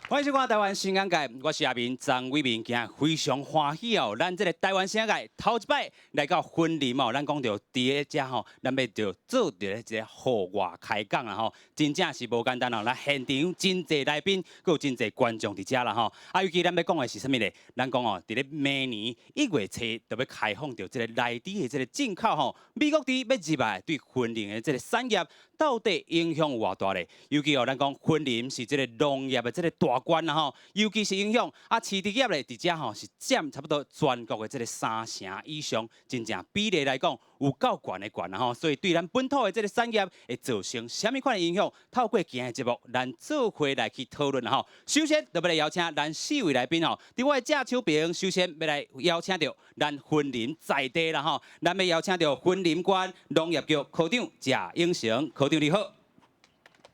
歡迎收看《台灣新眼界》，我是阿明張偉明，今日非常歡喜哦，咱這个台灣新眼界頭一擺來到雲林哦，咱講著佇咧遮吼，咱欲著做著一个戶外開講啦吼，真正是無簡單哦。咱現場真濟來賓，閣有真濟觀眾佇遮啦吼。啊，尤其咱欲講的是啥物咧？咱講哦，佇咧明年1月初就欲開放著這个萊豬的這个進口吼，美國豬欲入來對雲林的這个產業到底影響有偌大咧？尤其哦，咱講雲林是這个農業的這个大縣啦吼，尤其是影響啊，飼豬業咧，佇遮吼是佔差不多全國的這个三成以上，真正比例來講有夠懸的懸啦吼，所以對咱本土的這个產業會造成啥物款的影響？透過今日節目，咱做伙來去討論啦吼。首先，就欲來邀請咱四位來賓吼，佇我的正手爿，首先欲來邀請著咱雲林在地啦吼，咱欲邀請著雲林縣農業局科長謝永成，科長你好。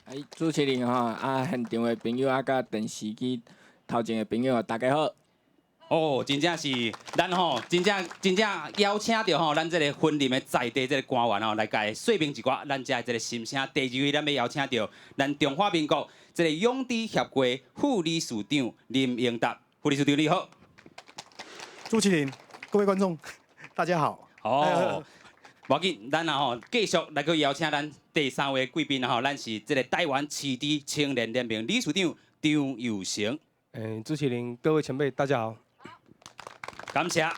哎，主持人吼，啊，現場的朋友啊，佮電視機頭前的朋友，大家好。哦，真正是咱吼，真正真正邀請著吼，咱這个雲林的在地這个官員吼，來共說明一寡咱遮的這个心聲。第二位，咱欲邀請著咱中華民國這个養豬協會副理事長林英達，副理事長你好。主持人，各位觀眾，大家好。哦。無要緊，咱啊吼繼續來去邀請咱第三位貴賓吼，咱是這个台灣飼豬青年聯盟理事長張佑成。主持人，各位前輩，大家好。感謝。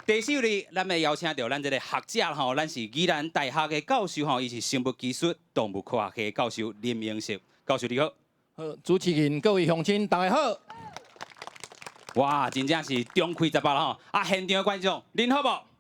第四位，咱欲邀請著咱這个學者吼，咱是宜蘭大學的教授吼，伊是生物技術動物科學系的教授林英碩教授你好。好，主持人，各位鄉親，大家好。哇，真正是中開十八啦吼！啊，現場的觀眾，恁好無？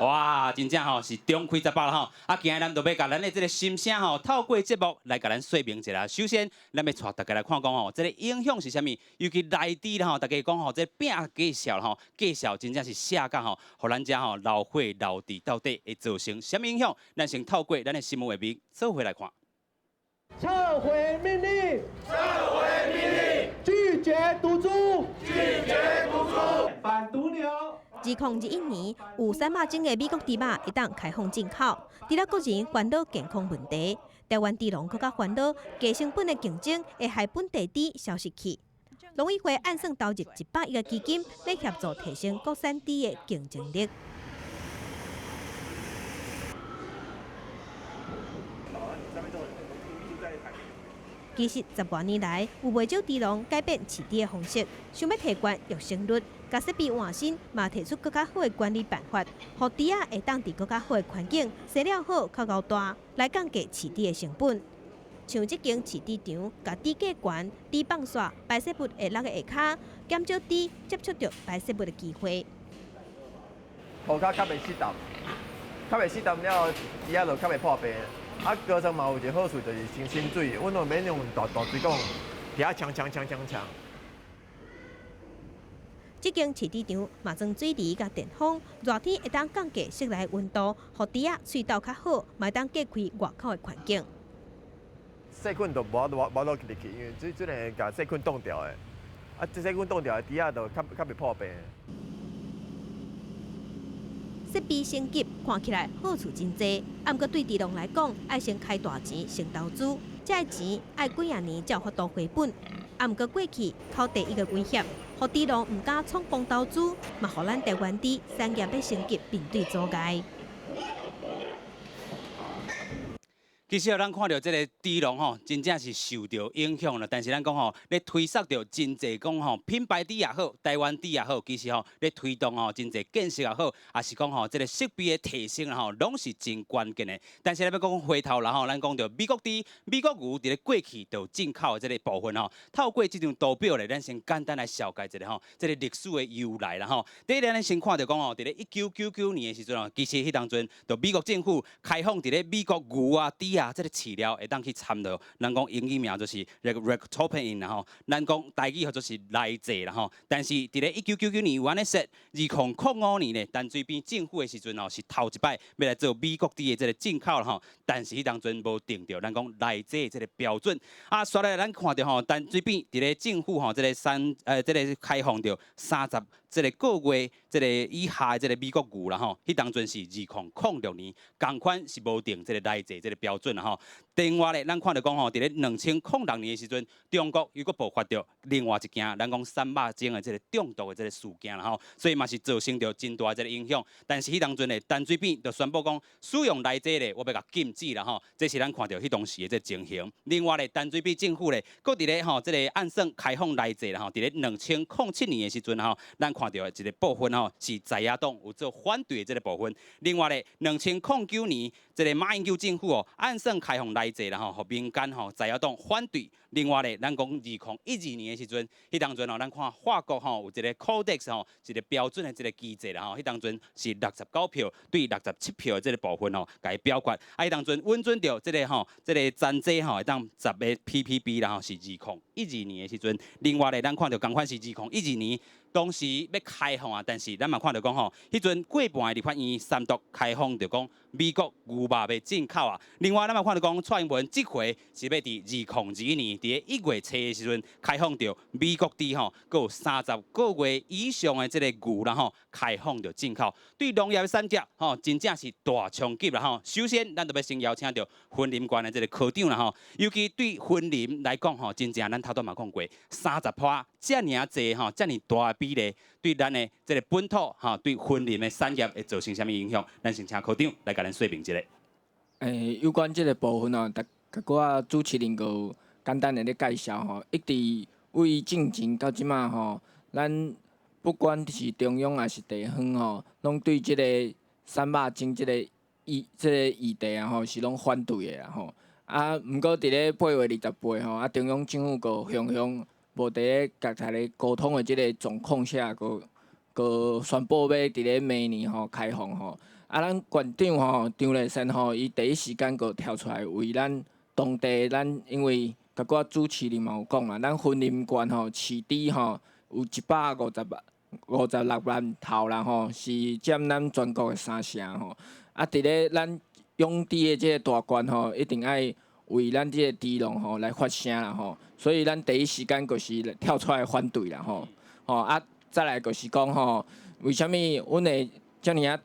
哇，真正吼是中開十八啦吼！啊，今日咱就欲共咱的這个心聲吼，透過節目來共咱說明一下。首先，咱欲帶大家來看講吼，這个影響是啥物？尤其萊豬啦吼，大家講吼，這个餅介紹吼，介紹真正是寫甲吼，予咱遮吼流血流豬到底會造成啥物影響？咱先透過咱的新聞畫面做伙來看。撤回命令！撤回命令！拒絕毒豬！拒絕毒豬！反毒牛！2021年，有300種的美國豬肉會當開放進口，除了個人煩惱健康問題，台灣豬農閣較煩惱低成本的競爭會害本地豬消失去。農委會按算投入100億的基金，來協助提升國產豬的競爭力。其實十外年來，有袂少豬農改變飼豬的方式，想欲提懸育成率，共設備換新，嘛提出閣較好的管理辦法，予豬仔會當佇閣較好的環境，生了好，較𠢕大，來降低飼豬的成本。像這間飼豬場，共豬價懸，豬放紲，排泄物會落去下跤，減少豬接觸著排泄物的機會。塗跤較袂死澹，較袂死澹了後，豬仔就較袂破病。啊，高層嘛有一个好處，就是先清水，阮攏免用大大水管，佇遐沖沖沖沖沖。這間飼豬場嘛裝水泥佮電風，熱天會當降低室內溫度，予豬仔喙斗較好，嘛會當隔開外口的環境。細菌就無無無落入去，因為這這會共細菌擋掉的。啊，這細菌擋掉的，豬仔就較較袂破病。設備升級看起來好處真濟，啊，毋過對豬農來講，愛先開大錢先投資，這个錢愛幾仔年才有法度回本。啊，毋過過去口蹄疫的威脅，予豬農毋敢衝動投資，嘛予咱台灣豬產業欲升級面對阻礙。其實咱看著這个豬農吼，真正是受著影響啦。但是咱講吼，咧推捒著真濟講吼，品牌豬也好，台灣豬也好，其實吼咧推動吼真濟建設也好，抑是講吼這个設備的提升吼，攏是真關鍵的。但是咱欲講回頭啦吼，咱講著美國豬、美國牛佇咧過去就有進口的這个部分吼，透過這張圖表咧，咱先簡單來紹介一下吼，這个歷史的由來啦吼。第一个，咱先看著講吼，佇咧1999年的時陣吼，其實彼當陣就美國政府開放佇咧美國牛啊、豬啊，這个飼料會當去摻著，咱講英語名就是 ractopamine 啦吼，咱講台語叫做是萊劑啦吼。但是佇咧1999年有按呢說，2005年咧，陳水扁政府的時陣吼，是頭一擺欲來做美國豬的這个進口啦吼，但是彼當陣無定著咱講萊劑的這个標準。啊，煞來咱看著吼，陳水扁佇咧政府吼，這个三這个開放著30這个個月這个以下的這个美國牛啦吼，彼當陣是2006年，仝款是無定這个萊劑這个標準啦吼。另外咧，咱看著講吼，佇咧2006年的時陣，中國又閣爆發著另外一件，咱講散肉精的這个中毒的這个事件啦吼，所以嘛是造成著真大的這个影響。但是彼當陣咧，陳水扁就宣布講，使用來這咧，我欲共禁止啦吼，這是咱看著彼當時的這个情形。另外咧，陳水扁政府咧，閣佇咧吼這个按算開放來這啦吼，佇咧2007年的時陣吼，咱看著的一个部分吼是在野黨有做反對的這个部分。另外咧，2009年這个馬英九政府哦，按算開放來這啦吼，予民間吼在野黨反對。另外咧，咱講2012年的時陣，彼當陣吼，咱看法國吼有一个 Codex 吼，一个標準的這个機制啦吼，彼當陣是69票對67票的這个部分吼，共伊表決。啊，彼當陣允准著這个吼，這个殘劑吼會當10个 ppb 啦吼，是2012年的時陣。另外咧，咱看著仝款是2012年。當時欲開放啊，但是咱嘛看著講吼，彼陣過半的立法院三讀開放，就講美國牛肉欲進口啊。另外，咱嘛看著講，蔡英文這回是欲佇2022年佇咧1月初的時陣開放著美國豬吼，閣有30個月以上的這个牛啦吼，開放著進口，對農業的產業吼，真正是大衝擊啦吼。首先，咱就欲先邀請著雲林縣的這个科長啦吼，尤其對雲林來講吼，真正咱頭拄嘛講過，30趴遮爾濟吼，遮爾大的比例，對咱的這个本土吼，對雲林的產業會造成啥物影響？咱先請科長來共咱說明一下。有關這个部分哦，逐拄仔主持人閣有簡單的咧介紹吼，一直為進前到這馬吼，咱不管是中央抑是地方吼，攏對這个散肉精這个議題啊吼，是攏反對的啦吼。啊，毋過佇咧8月28吼，啊中央政府閣雄雄無佇咧共大家溝通的這个狀況下，閣閣宣布欲佇咧明年吼開放吼。啊，咱縣長吼張麗善吼，伊第一時間閣跳出來為咱當地咱，因為拄仔主持人嘛有講啊，咱雲林縣吼飼豬吼有156萬頭啦吼，是佔咱全國的三成吼。啊，佇咧咱養豬的這个大縣吼，一定愛為咱這个豬農吼來發聲啦吼。所以咱第一時間就是跳出來反對啦吼。吼啊，再來就是講吼，為啥物阮會遮爾仔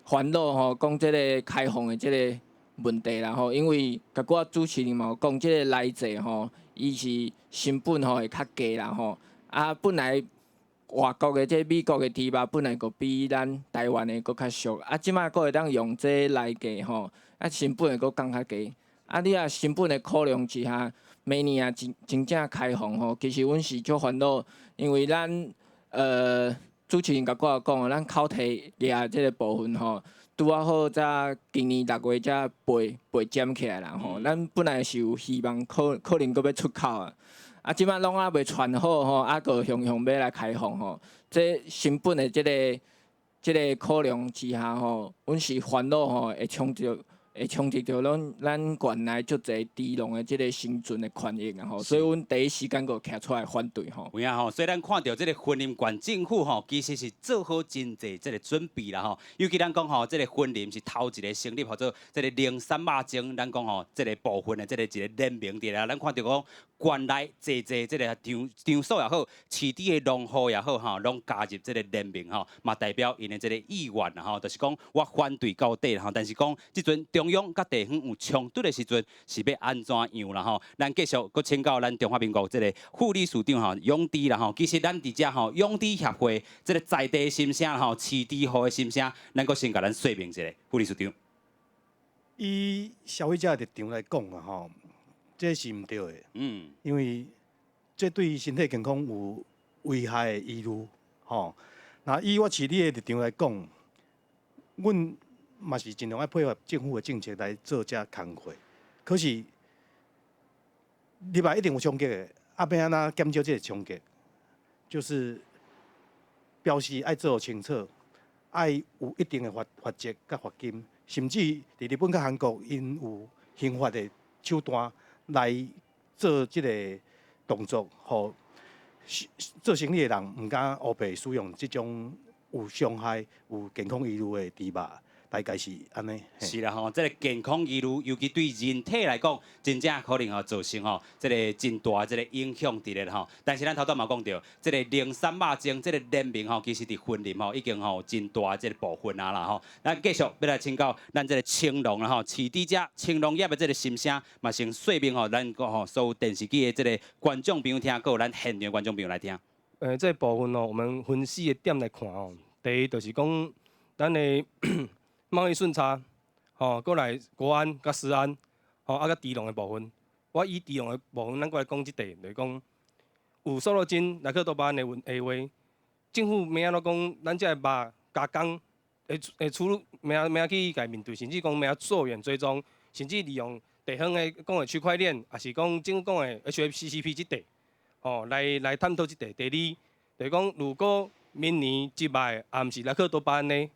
煩惱吼？講這个開放的這个問題啦吼，因為拄仔主持人嘛有講，這个來這吼，伊是成本吼會較低啦吼。啊，本來外國的這美國的豬肉本來就比咱台灣的閣較俗，啊，這馬閣會當用這來價吼，啊，成本會閣降較低。啊，你若成本的考量之下，明年若真真正開放吼，其實阮是足煩惱，因為咱主持人共我講，咱口蹄疫這个部分吼，拄仔好才今年6月才被撿起來啦吼。咱本來是有希望可能閣欲出口啊，啊，這馬攏猶未傳好吼，啊，閣雄雄欲來開放吼，這成本的這个考量之下吼，阮是煩惱吼，會衝擊著咱縣內足濟豬農的這个生存的權益啊吼，所以阮第一時間閣徛出來反對吼。有影吼，所以咱看著這个雲林縣政府吼，其實是做好真濟這个準備啦吼。尤其咱講吼，這个雲林是頭一个成立，號做這个零散肉精，咱講吼，這个部分的這个一个聯盟佇咧。咱看著講縣內濟濟這个場所也好，飼豬的農戶也好吼，攏加入這个聯盟吼，嘛代表𪜶的這个意願啦吼，就是講我反對到底啦吼。但是講這陣中央佮地方有衝突的時陣，是欲按怎樣啦吼？咱繼續閣請教咱中華民國這个副理事長吼養豬啦吼。其實咱佇遮吼養豬協會這个在地心聲吼，飼豬戶的心聲，咱閣先共咱說明一下，副理事長。以消費者的立場來講啊吼，這是毋對的。因為這對身體健康有危害的疑慮吼。那以我飼豬的立場來講，阮嘛是盡量愛配合政府的政策來做這工課。可是入來一定有衝擊的，啊，欲按怎減少這個衝擊？就是標示愛做清楚，愛有一定的罰則佮罰金，甚至佇日本佮韓國，𪜶有刑法的手段來做這個動作，予做生意的人毋敢烏白使用這種有傷害、有健康疑慮的豬肉。大概是按呢。是啦吼，這个健康疑慮，尤其對人體來講，真正可能吼造成吼這个真大這个影響佇咧吼。但是咱頭拄嘛講著，這个龍山肉精這个聯名吼，其實佇雲林吼已經吼真大這个部分啊啦吼。咱繼續欲來請教咱這个青農啦吼，飼豬遮青農業的這个心聲，嘛先說明吼，咱閣吼所有電視機的這个觀眾朋友聽，閣有咱現場觀眾朋友來聽。這个部分哦，我們分四個點來看哦。第一就是講，咱的貿易順差，吼，過來國安佮食安，吼，啊，佮豬農的部分。我以豬農的部分，咱過來講這塊，就是講有瘦肉精、萊克多巴胺的問的話，政府欲按怎講，咱這个肉加工會處欲按欲按去共面對，甚至講欲按溯源追蹤，甚至利用地方的講的區塊鏈，抑是講政府講的 HACCP 這塊，吼，來探討這塊。第二，就是講如果明年一賣也毋是萊克多巴胺的，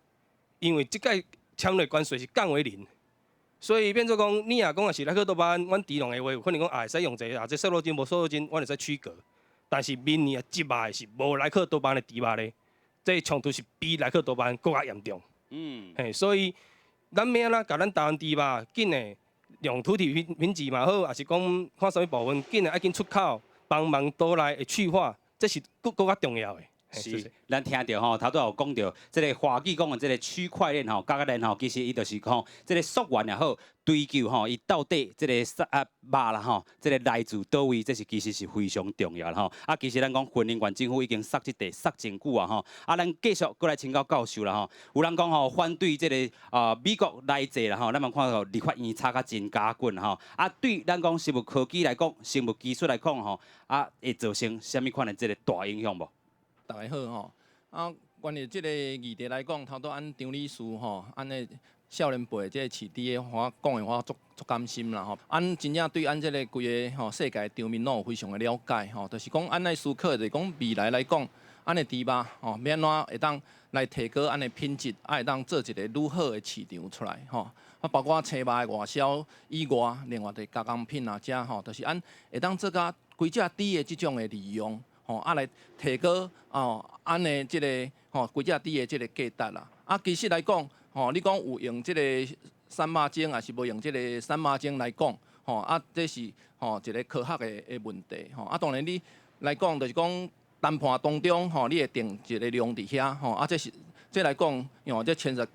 因為這擺簽落關稅是降為零，所以變做講，你若講若是萊克多巴胺，阮豬農的話，有可能講也會使用這個，啊，這瘦肉精無瘦肉精，阮會使區隔。但是明年啊，一賣是無萊克多巴胺的豬肉咧，這衝突是比萊克多巴胺閣較嚴重。嘿，所以咱欲按怎共咱台灣豬肉緊的用土地品質嘛好，抑是講看啥物部分緊的愛緊出口，幫忙島內的去化，這是閣閣較重要的。是，咱聽著吼，頭拄有講著，這个華記講的這个區塊鏈吼，甲個鏈吼，其實伊就是講，這个溯源也好，追究吼，伊到底這个啊肉啦吼，這个來自佗位，這是其實是非常重要的吼。啊，其實咱講雲林縣政府已經殺這塊殺真久啊吼。啊，咱繼續閣來請教教授啦吼。有人講吼，反對這个啊美國來制啦吼，咱嘛看到立法院吵甲真加緊吼。啊，對咱講生物科技來講，生物技術來講吼，啊，會造成啥物款的這个大影響無？大家好吼，啊，關於這个議題來講，頭拄按張理事吼，按呢少年輩這個飼豬的，我講的我足足甘心啦吼。按真正對按這个規个吼世界場面攏有非常的了解吼，就是講按來思考，就是講未來來講，按的豬肉吼，欲按怎會當來提高按的品質，啊會當做一个愈好的市場出來吼。啊，包括青肉的外銷以外，另外的加工品啊，遮吼，就是按會當做甲規隻豬的這種的利用。吼，啊來提高哦，按的這个吼，規隻豬的這个價值啦。啊，其實來講，吼，你講有用這个瘦肉精，抑是無用這个瘦肉精來講，吼，啊，這是吼一个科學的問題，吼。啊，當然你來講，就是講談判當中，吼，你會定一个量佇遐，吼，啊，這是這來講，用這牽涉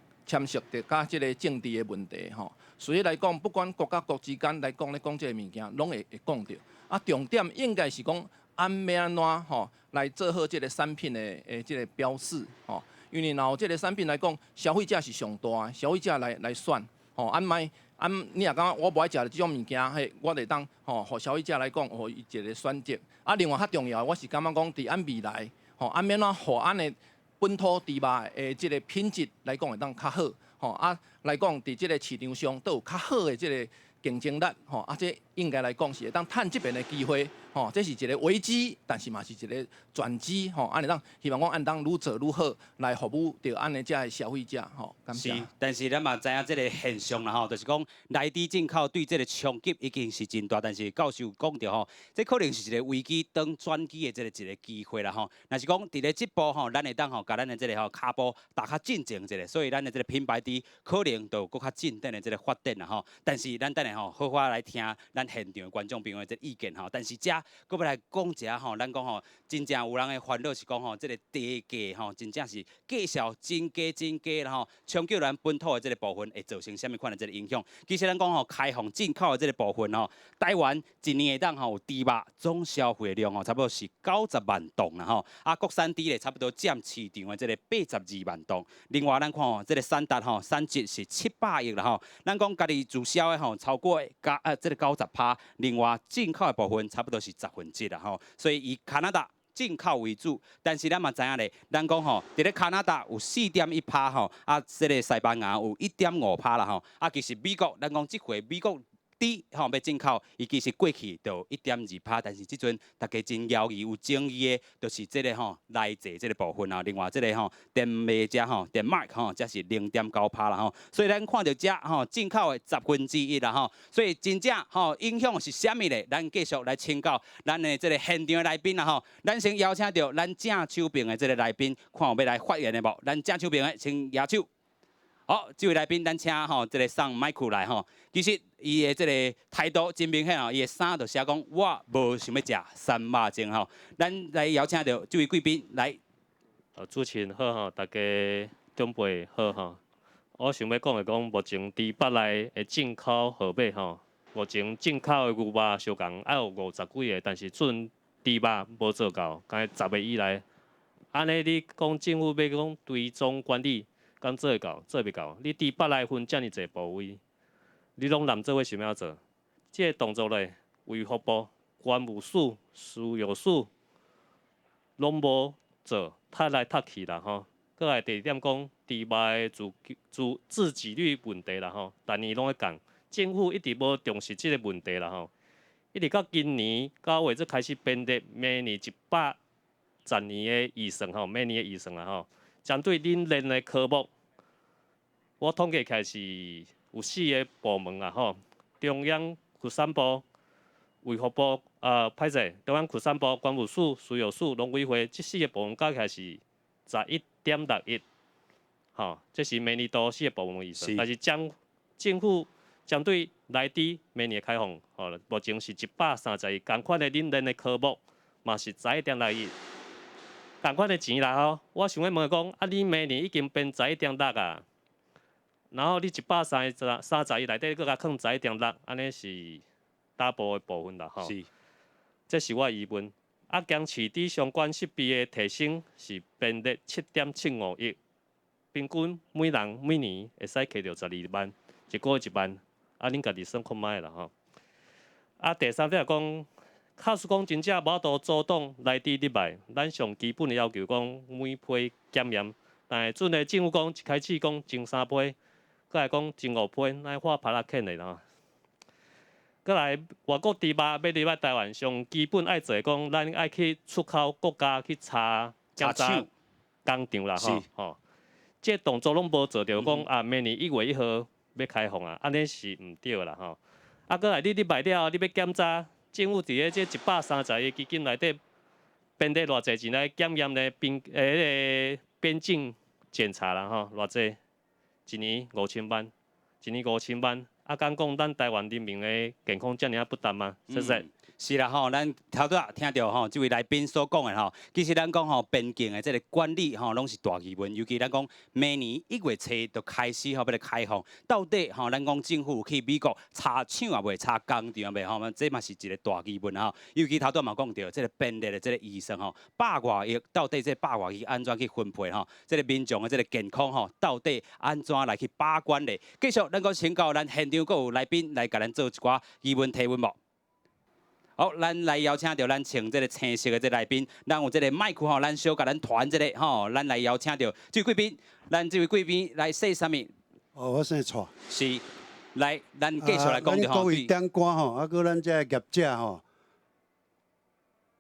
著佮這个政治的問題，吼。所以來講，不管國佮國之間來講咧講這个物件，攏會講著。啊，重點應該是講。按欲按怎吼來做好這个產品的這个標示吼，因為若有這个產品來講，消費者是上大，消費者來選吼，按莫按你若感覺我無愛食這種物件，嘿，我會當吼，予消費者來講，予伊一个選擇。啊，另外較重要，我是感覺講，佇按未來吼，按欲按怎予按的本土豬肉的這个品質來講會當較好吼，啊來講佇這个市場上都有較好的這个競爭力吼，啊，這應該來講是會當趁這邊的機會，吼，這是一个危機，但是嘛是一个轉機，吼，按呢當希望講按當愈做愈好，來服務著按呢遮的消費者，吼，感謝。是，但是咱嘛知影這个現象啦，吼，就是講萊豬進口對這个衝擊已經是真大，但是教授講著吼，這可能是一个危機轉轉機的這个一个機會啦，吼。若是講佇咧這步吼，咱會當吼，共咱的這个吼跤步踏較進前一下，所以咱的這个品牌豬可能就有閣較進展的這个發展啦，吼。但是咱等下吼，好好來聽咱現場的觀眾朋友的這个意見吼。但是遮閣欲來講一下吼，咱講吼，真正有人的煩惱是講吼，這个低價吼，真正是價數真低真低啦吼，衝擊咱本土的這个部分會造成啥物款的這个影響？其實咱講吼，開放進口的這个部分吼，台灣一年會當吼有豬肉總消費量吼，差不多是90萬噸啦吼，啊，國產豬咧差不多佔市場的這个82萬噸。另外咱看吼，這个產值吼，產值是700億啦吼，咱講家己自銷的吼，超過加這个90%，另外進口的部分差不多是1/10啦吼，所以以加拿大進口為主，但是咱嘛知影咧，咱講吼，佇咧加拿大有4.1%吼，啊，這个西班牙有1.5%啦吼，啊，其實美國，咱講這回美國豬吼欲進口，伊其實過去就1.2%，但是這陣大家真猶豫有爭議的，就是這个吼萊劑這个部分啊。另外這个吼丹麥遮吼丹麥吼，才是0.9%啦吼。所以咱看著遮吼進口的1/10啦吼，所以真正吼影響是啥物咧？咱繼續來請教咱的這个現場的來賓啦吼。咱先邀請著咱正手邊的這个來賓，看有欲來發言的無？咱正手邊的請舉手。好，這位來賓，咱請吼，這个送麥克來吼。其實伊的這个態度真明顯吼，伊的衫就寫講我無想欲食三肉精吼。咱來邀請著這位貴賓來。主持人好吼，大家長輩好吼。我想欲講的講，目前豬腹內的進口號碼吼，目前進口的牛肉相仝愛有50幾个，但是準豬肉無做到，敢若10个以內。按呢，你講政府欲講追蹤管理，敢做會到？做袂到。你豬腹內分遮爾濟部位，你攏攬做伙想欲做？這个動作咧，衛福部、關務署、食藥署攏無做，踢來踢去啦吼。閣來第二點講，豬肉的自自給率問題啦吼，逐年攏咧降，政府一直無重視這个問題啦吼。一直到今年9月才開始編列明年110年的預算吼，明年的預算啦吼。針對冷鏈的科目，我統計起來是有四个部門啊吼，中央畜產部、衛福部，歹勢，中央畜產部、關務署、食藥署、農委會，這四个部門加起來是11.6億，吼，這是明年度四个部門預算。但是將政府針對來豬明年的開放，吼，目前是130億，仝款的冷鏈的科目嘛是11.6億。仝款的錢啦吼，我想欲問講，啊，你明年已經編十一點六啊，然後你130億內底閣共囥十一點六，按呢是 double 的部分啦吼。這是我的疑問。啊，將飼豬相關設備的提升是編列7.75億，平均每人每年會使揢著12萬，一個月1萬。啊，恁家己算看覓啦吼。啊，第三點講，假使講真正無法度阻擋來豬入來，咱上基本的要求講每批檢驗，但是陣的政府講一開始講前三批，閣來講前五批，咱畫拍仔欠的啦。閣來外國豬肉欲入來台灣，上基本愛做講，咱愛去出口國家去查檢查工廠啦吼吼，這個動作攏無做著，講啊明年1月1號欲開放啊，按呢是毋對啦吼。啊，閣來你入來了後，你欲檢查，政府佇咧這130億基金內底編列偌濟錢來檢驗咧邊彼个邊境檢查啦吼，偌濟？一年5000萬，一年五千萬。啊，敢講咱台灣人民的健康遮爾仔不擔嗎？謝謝。是啦吼，咱頭拄仔聽著吼，這位來賓所講的吼，其實咱講吼，邊境的這个管理吼，攏是大疑問。尤其咱講明年1月初就開始吼，欲來開放，到底吼，咱講政府有去美國查廠也未，查工廠也未吼，這嘛是一个大疑問吼。尤其頭拄仔嘛講著，這个編列的這个預算吼，百外億，到底這百外億按怎去分配吼？這个民眾的這个健康吼，到底按怎來去把關咧？繼續，咱閣請教咱現場閣有來賓來共咱做一寡疑問提問無？好，咱來邀請著咱穿這个青色的這來賓，咱有這个麥克吼，咱小共咱傳一下吼，咱來邀請著這位貴賓，咱這位貴賓來姓啥物？哦，我姓蔡。是，來，咱繼續來講著吼。各位長官吼，啊，閣咱這個業者吼，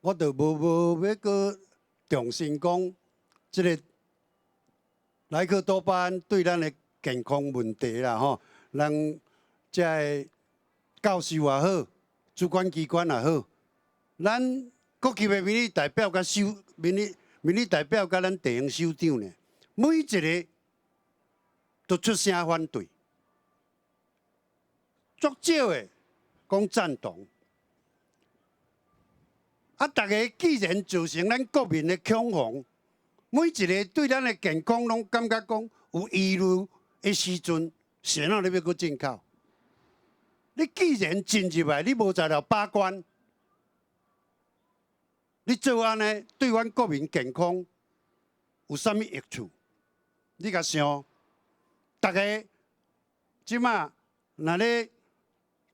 我就無欲閣重申講，這个萊克多巴胺對咱的健康問題啦吼，咱這个教授也好，主管機關也好，咱國級的民意代表佮首民意代表佮咱地方首長呢，每一个都出聲反對，足少的講贊同。啊，逐家既然造成咱國民的恐慌，每一个對咱的健康攏感覺講有疑慮的時陣，誰讓你欲閣進口？你既然進入來，你無材料把關，你做按呢對阮國民健康有啥物益處？你共想，逐家這馬若咧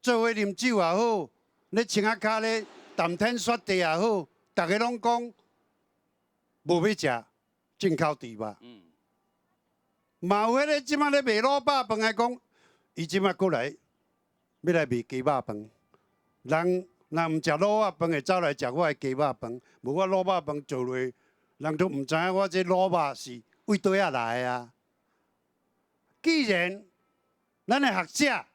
做伙啉酒也好，咧穿仔跤咧談天說地也好，逐家攏講無欲食進口豬肉。嘛有彼个這馬咧賣滷肉飯的講，伊這馬過來欲來賣雞肉飯，人若毋食滷肉飯，會走來食我的雞肉飯。無我滷肉飯做落，人都毋知影我這滷肉是為佗仔來的啊。既然咱的學者、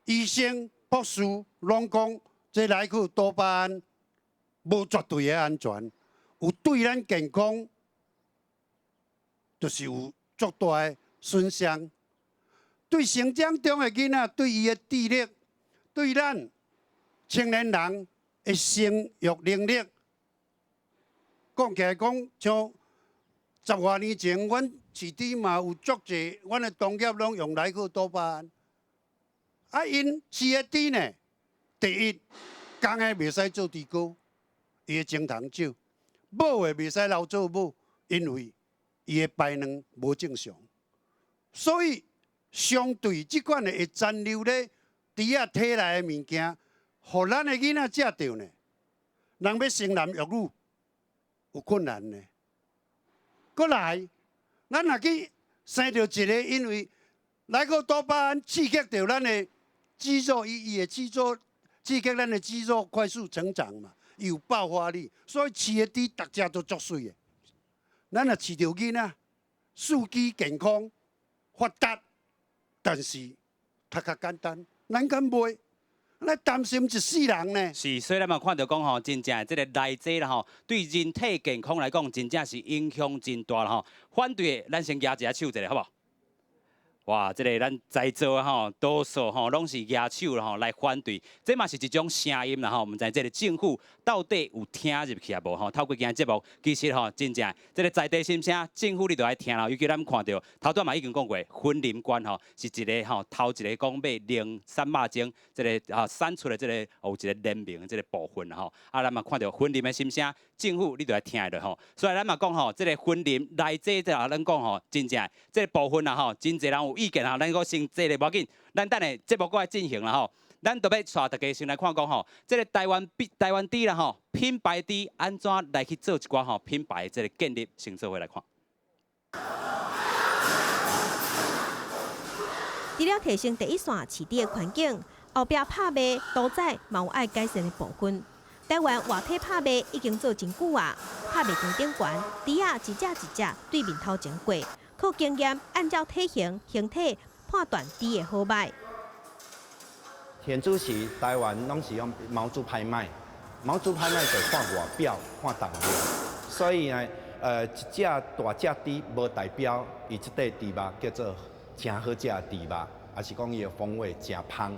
醫生、博士攏講，這萊克多巴胺無絕對的安全，有對咱健康，就是有足大的損傷，對成長中的囡仔，對伊的智力，對咱青年人的生育能力，講起來講，像十外年前，阮飼豬嘛有足濟，阮的同業攏用萊克多巴胺。啊，𪜶飼的豬呢，第一，公的袂使做豬羔，伊的精蟲少；母的袂使留做母，因為伊的排卵無正常。所以，相對這款的會殘留咧豬仔體內的物件，予咱的囡仔食著呢，人欲生男育女有困難呢。閣來，咱若去生著一个，因為萊克多巴胺刺激著咱的肌肉，伊會肌肉刺激咱的肌肉快速成長嘛，伊有爆發力，所以飼的豬逐隻都足媠的。咱若飼著囡仔，四肢健康發達，但是讀較簡單，咱敢袂？咱擔心一世人呢。是，所以咱嘛看著講吼，真正這个內這啦吼，對人體健康來講，真正是影響真大啦吼。反對的，咱先舉一下手一下，好無？哇，這个咱在座吼，多數吼攏是舉手啦吼來反對，這嘛是一種聲音啦吼。毋知這个政府到底有聽入去抑無吼？透過今日節目，其實吼真正這个在地心聲，政府你著愛聽啦。尤其咱看著頭拄仔嘛已經講過，雲林縣吼是一个吼頭一个講欲零散肉精，這个啊產出的這个有一个聯名的這个部分啦吼。啊，咱嘛看著雲林的心聲，政府你著愛聽著吼。所以咱嘛講吼，這个雲林來這這咱講吼，真正這个部分啦吼，真濟人有意見啊，咱閣先坐咧無要緊，咱等下節目閣來進行啦吼。咱著欲帶大家先來看講吼，這个台灣品台灣豬啦吼，品牌豬按怎來去做一寡吼品牌這个建立，先做伙來看。除了提升第一線飼豬的環境，後壁拍賣屠宰嘛有愛改善的部分。台灣活體拍賣已經做真久啊，拍賣場頂懸，豬仔一隻一隻對面頭前過，靠經驗按照體型、形體判斷豬的好䆀。田主時台灣攏是用毛豬拍賣，毛豬拍賣就看外表、看重量，所以呢，一隻大隻豬無代表伊這塊豬肉叫做誠好食的豬肉，抑是講伊的風味誠芳。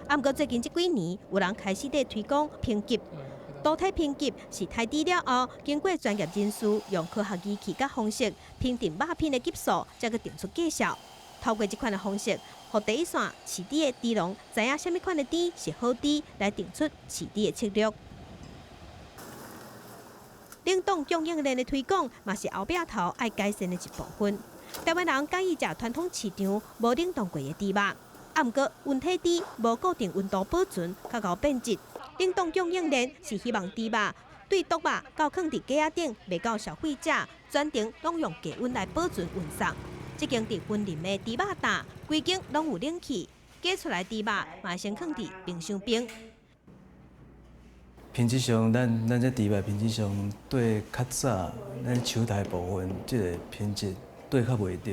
啊，毋過最近這幾年，有人開始佇推廣評級，屠體評級是殺豬了後，經過專業人士用科學儀器佮方式評定肉品的級數，才閣定出價數。透過這款的方式，予第一線飼豬的豬農知影啥物款的豬是好豬，來定出飼豬的策略。冷凍供應鏈的推廣，嘛是後壁頭愛改善的一部分。台灣人佮意食傳統市場無冷凍過的豬肉。啊，毋過溫體豬無固定溫度保存，較𠢕變質。冷凍供應鏈是希望豬肉對毒肉到囥佇架仔頂，賣到消費者，全程攏用低溫來保存運送。這間佇雲林的豬肉檔，規間攏有冷氣，寄出來豬肉嘛先囥佇冰箱冰。品質上，咱這豬肉品質上對較早咱手殺部分，這个品質對較袂著，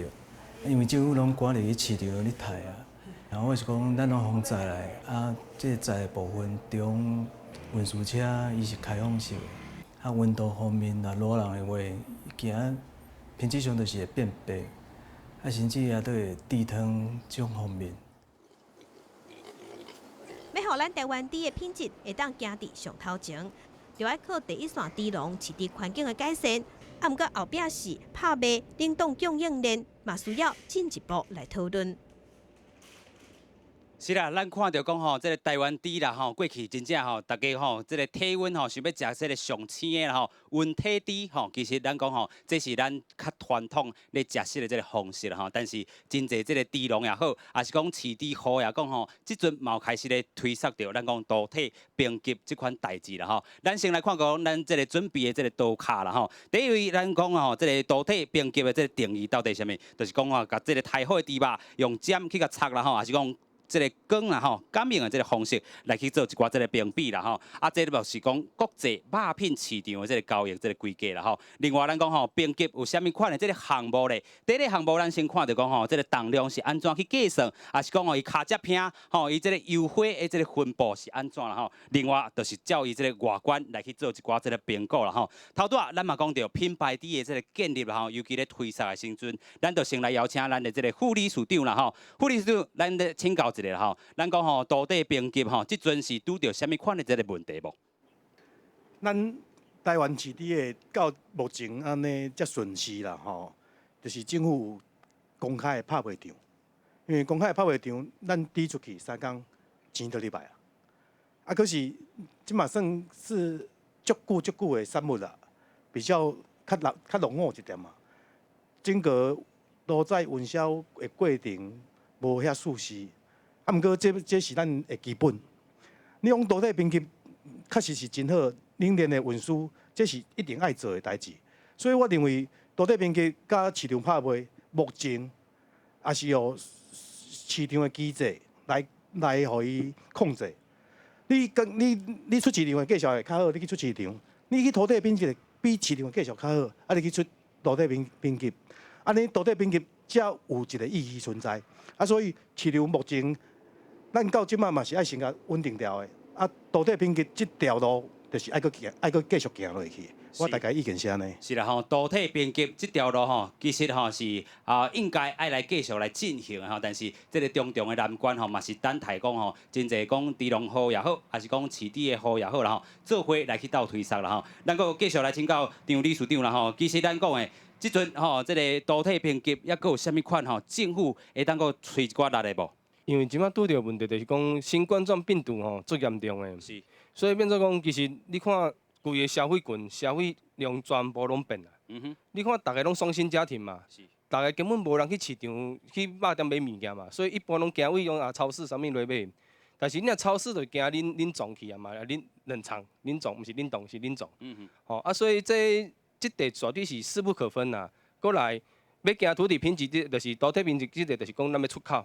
因為政府攏趕入去市場咧殺啊。然後我是講，咱攏予載來，啊，這個載的部分中運輸車伊是開放式的，啊，溫度方面若熱人的話，驚品質上就是會變白，啊，甚至也都會滴湯這種方面。欲予咱台灣豬的品質會當行佇上頭前，就愛靠第一線豬農飼豬環境的改善。啊，毋過後壁是拍賣冷凍供應鏈，嘛需要進一步來討論。是啦，咱看著講吼，這个台灣豬啦吼，過去真正吼，大家吼，這个體溫吼，想欲食這个上鮮的啦吼，溫體豬吼，其實咱講吼，這是咱較傳統咧食食的這个方式啦吼。但是真濟這个豬農也好，抑是講飼豬戶也講吼，這陣嘛有開始咧推捒著咱講屠體評級這款代誌啦吼。咱先來看講咱這个準備的這个圖卡啦吼。第一位咱講吼，這个屠體評級的這个定義到底是啥物？就是講吼，共這个殺好的豬肉用針去共插啦吼，抑是講。這个光啦吼，感應的這个方式來去做一寡這个評比啦吼。啊，這就是講國際肉品市場的這个交易這个規格啦吼。另外，咱講吼，評級有啥物款的這个項目咧？第一个項目，咱先看著講吼，這个重量是按怎去計算，抑是講吼，伊跤跡坪吼，伊這个優惠的這个分布是按怎啦吼。另外，就是照伊這个外觀來去做一寡這个評估啦吼。頭拄仔咱嘛講著品牌豬的這个建立啦吼，尤其咧推捒的時陣，咱就先來邀請咱的這个副理事長啦吼。副理事長，咱咧請教一下啦吼。咱講吼，屠體評級吼，這陣是拄著啥物款的這个問題無？咱台灣飼豬的到目前按呢遮順勢啦吼，就是政府有公開的拍賣場，因為公開的拍賣場，咱豬出去3工錢就入來啊。啊，可是這嘛算是足久足久的產物啦，比較較落較落伍一點嘛。整個屠宰運銷的過程無遐舒適，啊，毋過這是咱的基本。你講屠體評級確實是真好，冷鏈的運輸這是一定愛做的代誌。所以我認為屠體評級佮市場拍賣，目前也是用市場的機制來予伊控制。你跟你你出市場的價數會較好，你去出市場；你去屠體評級比市場的價數較好，啊，你去出屠體評級，按呢屠體評級才有一個意義存在。啊，所以市場目前咱到這擺嘛是愛先共穩定牢的。啊，屠體評級這條路就是愛閣行，愛閣繼續行落去。我大概意見是按呢。是啦吼，屠體評級這條路吼，其實吼是啊應該愛來繼續來進行的吼，但是這个重重的難關吼，嘛是等待講吼，真濟講豬農戶也好，抑是講飼豬的戶也好啦吼，做伙來去鬥推捒啦吼。咱閣繼續來請教張理事長啦吼，其實咱講的這陣吼，這个屠體評級抑閣有啥物款吼，政府會當閣催一寡力的無？因為這擺拄著問題就是講新冠狀病毒吼足嚴重的，所以變做講其實你看規个消費群、消費量全部攏變啦。你看逐个攏雙薪家庭嘛，逐个根本無人去市場去肉店買物件嘛，所以一般攏行位講啊超市啥物來買。但是你若超市就驚冷凍去啊嘛，冷藏、冷凍，毋是冷凍是冷凍。吼啊，所以這塊絕對是勢不可分啦。過來欲行屠體評級，這就是屠體評級，這個就是講咱欲出口，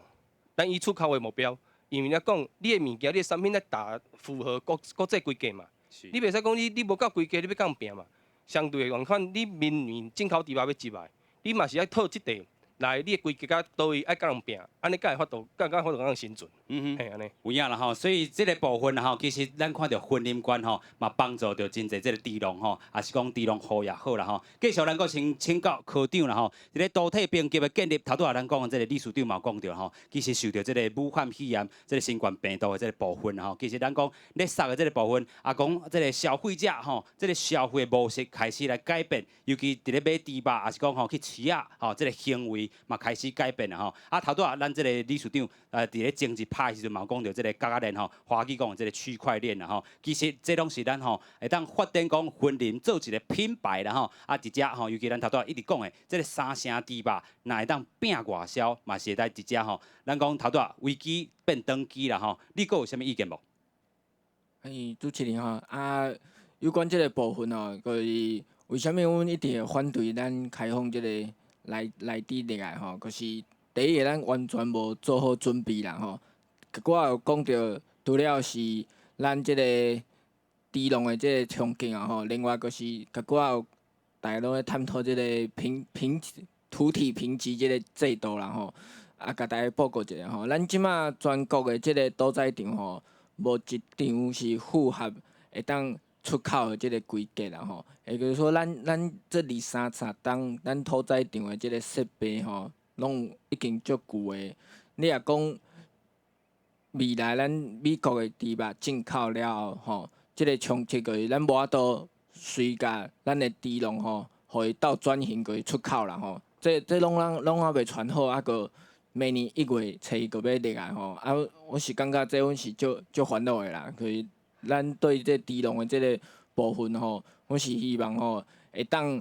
咱以出口為目標，因為咱講你的物件、你的產品愛達符合國際規格嘛。你袂使講你無夠規格，你欲共拼嘛？相對的共款，你明年進口豬肉欲入來，你嘛是愛套這塊來，你的規格佮佗位愛佮人拼，按呢才會法度，才法度共人生存。嘿，按呢。有影啦吼，所以這个部分啦吼，其實咱看著雲林縣吼，嘛幫助著真濟這个豬農吼，抑是講豬農戶也好啦吼。繼續咱閣先請教科長啦吼，這个屠體評級的建立，頭拄仔咱講的這个理事長嘛有講著吼，其實受著這个武漢肺炎這个新冠病毒的這个部分吼，其實咱講咧殺的這个部分，啊講這个消費者吼，這个消費模式開始來改變，尤其佇咧買豬肉，抑是講吼去飼仔吼，這个行為嘛開始改變啦吼。啊，頭拄仔咱這个理事長佇咧前一拍的時陣嘛有講著這个角仔鏈吼，華語講的這个區塊鏈啦吼，其實這攏是咱吼會當發展講雲林做一个品牌啦吼。啊，佇遮吼，尤其咱頭拄仔一直講的這个三城豬肉，若會當拼外銷，嘛是會當佇遮吼。咱講頭拄仔危機變轉機啦吼，你閣有啥物意見無？嘿，主持人吼，啊，有關這个部分吼，就是為啥物阮一直會反對咱開放這个來豬入來吼？就是第一个，咱完全無做好準備啦吼。我有講著，除了是咱這个豬農的這個衝擊啊吼，另外就是佮我有大家攏咧探討這個評屠體評級這個制度啦吼。啊，共大家報告一下吼，咱這馬全國的這個屠宰場吼，無一場是符合會當出口的這个規格啦吼。也就是說咱這20-30冬，咱屠宰場的這个設備吼，攏已經足舊的。你若講未來咱美國的豬肉進口了後吼，這个衝擊就是咱無法度隨共咱的豬農吼，予伊鬥轉型過去出口啦吼。這攏猶未傳好，猶閣明年1月初閣欲入來吼。啊，我是感覺這阮是足足煩惱的啦。就是咱對這豬農的這个部分吼，我是希望吼會當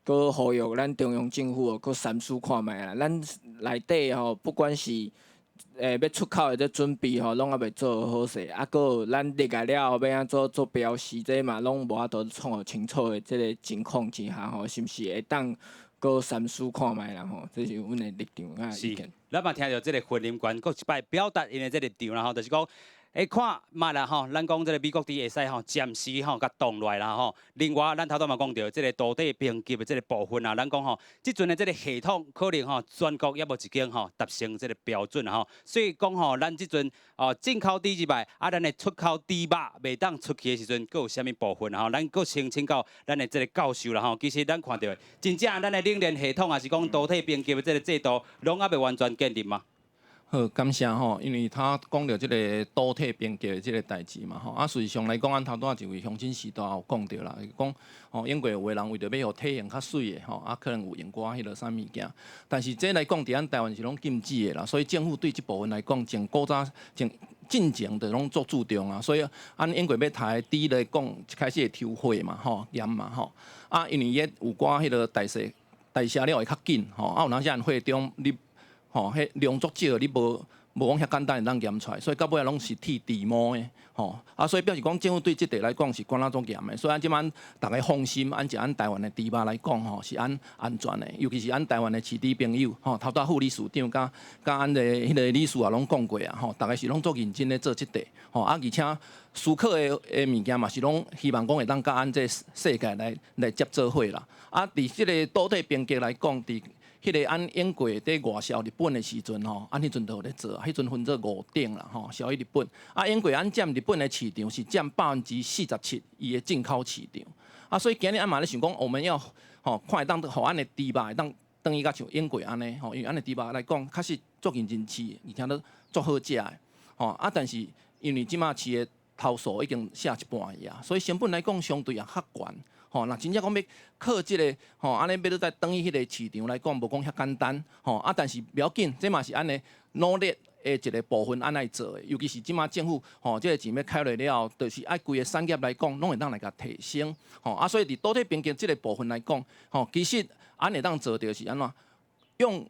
閣呼籲咱中央政府閣三思看覓啦。咱內底吼，不管是欲出口的這準備吼，攏猶未做好勢，啊，閣有咱入來了後欲按怎做標示，這嘛攏無法度創予清楚的這个情況之下吼，是毋是會當閣閣三思看覓啦吼，這是阮的立場佮意見。咱嘛聽著這個雲林縣閣一擺表達𪜶的這個立場啦吼，就是講會看覓啦吼，咱講這個美國豬會使吼暫時吼共凍落來啦吼。另外，咱頭拄嘛講著這個屠體評級的這個部分啊，咱講吼，這陣的這個系統可能吼全國猶無一間吼達成這個標準啦吼。所以講吼，咱這陣哦進口豬入來，啊，咱的出口豬肉袂當出去的時陣，閣有啥物部分吼？咱閣先請教咱的這個教授啦吼。其實咱看著的，真正咱的冷鏈系統，抑是講屠體評級的這個制度，攏猶未完全建立嗎？好，感謝吼，因為他講著這個屠體評級的這個代誌嘛吼，啊，事實上來講，咱頭拄仔一位鄉親時代有講著啦，伊講吼，英國有的人為著欲予體型較媠的吼，啊，可能有用寡彼落啥物件，但是這來講，佇咱台灣是攏禁止的啦，所以政府對這部分來講，從古早從進前就攏足注重啊，所以按英國欲刣豬來講，一開始會抽血嘛吼，驗嘛吼，啊，因為伊有寡彼落代謝代謝了會較緊吼，啊，有當時按血中你吼，彼量足少，你無無講遐簡單會當驗出來，所以到尾仔攏是剃豬毛的，吼啊，所以表示講政府對這塊來講是管得足嚴的，所以咱這擺逐家放心，按食咱台灣的豬肉來講吼，是按安全的，尤其是按台灣的飼豬朋友，吼，頭拄副理事長佮佮按的彼个理事也攏講過啊，吼，逐家是攏足認真咧做這塊，吼啊，而且思考的的物件嘛是攏希望講會當佮按這世界來來接做伙啦，啊，佇這个屠體評級來講，佇彼个按英國佇外銷日本的時陣吼，按彼陣就有咧做，彼陣分做五等啦吼，銷去日本。啊，英國按佔日本的市場是佔47%，伊的進口市場。啊，所以今日按嘛咧想講，我們要吼看會當予按的豬肉會當轉去甲像英國按呢吼，因為按的豬肉來講，確實足認真飼，而且都足好食的。吼啊，但是因為這馬飼的頭數已經下一半去啊，所以成本來講相對也較懸。吼，若真正講欲靠這个吼，按呢欲閣再轉去彼个市場來講，無講遐簡單。吼啊，但是袂要緊，這嘛是按呢努力的一个部分，按呢做的。尤其是這馬政府吼，這个錢欲開落了後，就是愛規个產業來講，攏會當來共提升。吼啊，所以佇屠體評級這个部分來講，吼，其實按會當做著是按怎用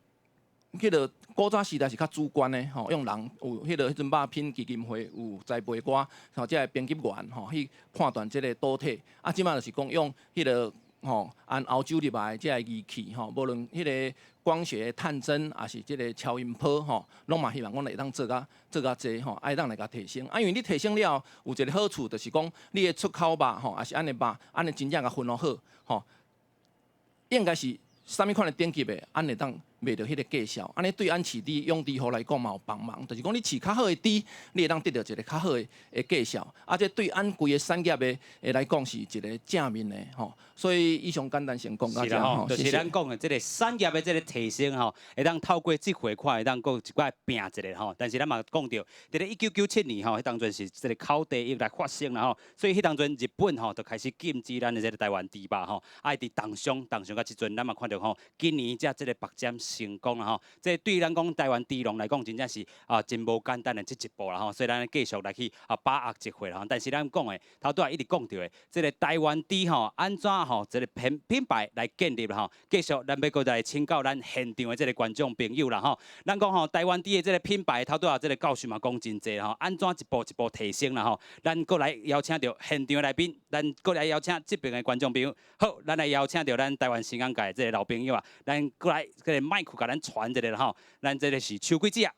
彼个古早時代是較主觀的，吼，用人有彼个彼陣肉品基金會有栽培寡，吼，這个評級員吼去判斷這个屠體。啊，這馬就是講用彼个吼，按歐洲入來的這个儀器吼，無論彼个光學探針，抑是這个超音波吼，攏嘛希望講會當做較做較濟吼，會當來共提升。啊，因為你提升了後，有一个好處，就是講你的出口肉吼，抑是按呢肉，按呢真正共分予好吼，應該是啥物款的等級的，按會當賣著彼个價數，按呢對按飼豬養豬戶來講嘛有幫忙，就是講你飼較好的豬，你會當得著一个較好的的價數，啊，這對按規个產業的的來講是一个正面的吼。所以以上簡單先講到這吼，就是咱講的這個產業的這個提升吼，會當透過這回看會當閣一擺拼一下吼。但是咱嘛講著，佇咧1997年吼，彼當陣是這個口蹄疫來發生啦吼，所以彼當陣日本吼就開始禁止咱的這個台灣豬肉吼，啊，佇凍傷凍傷到這陣，咱嘛看著吼，今年才這個白針成功啦吼，這對咱講台灣豬農來講，真正是啊真無簡單的這一步啦吼，所以咱繼續來去啊把握這回啦吼。但是咱講的頭拄仔一直講著的，這個台灣豬吼，按怎吼這個品品牌來建立啦吼？繼續咱欲閣來請教咱現場的這個觀眾朋友啦吼。咱講吼台灣豬的這個品牌，頭拄仔這個教授嘛講真濟吼，按怎一步一步提升啦吼？咱閣來邀請著現場的來賓，咱閣來邀請這邊的觀眾朋友。好，咱來邀請著咱台灣生工界的這個老朋友啊，咱閣來這個麥克共咱傳一下吼。咱這個是秋桂子啊。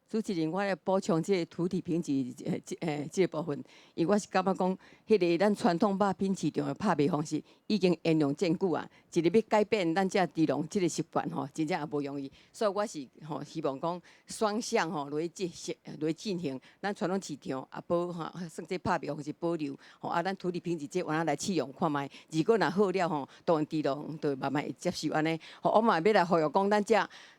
主持人，我來補充這個屠體評級這這个部分，因為我是感覺講，彼个咱傳統肉品市場的拍賣方式已經沿用真久啊，一日欲改變咱這豬農這个習慣吼，真正也無容易。所以我是吼希望講雙向吼來進行來進行，咱傳統市場也保吼，算這拍賣方式保留吼，啊，咱屠體評級這換來試用看覓，如果若好了吼，當然豬農就慢慢會接受按呢。吼，我嘛欲來呼籲講，咱這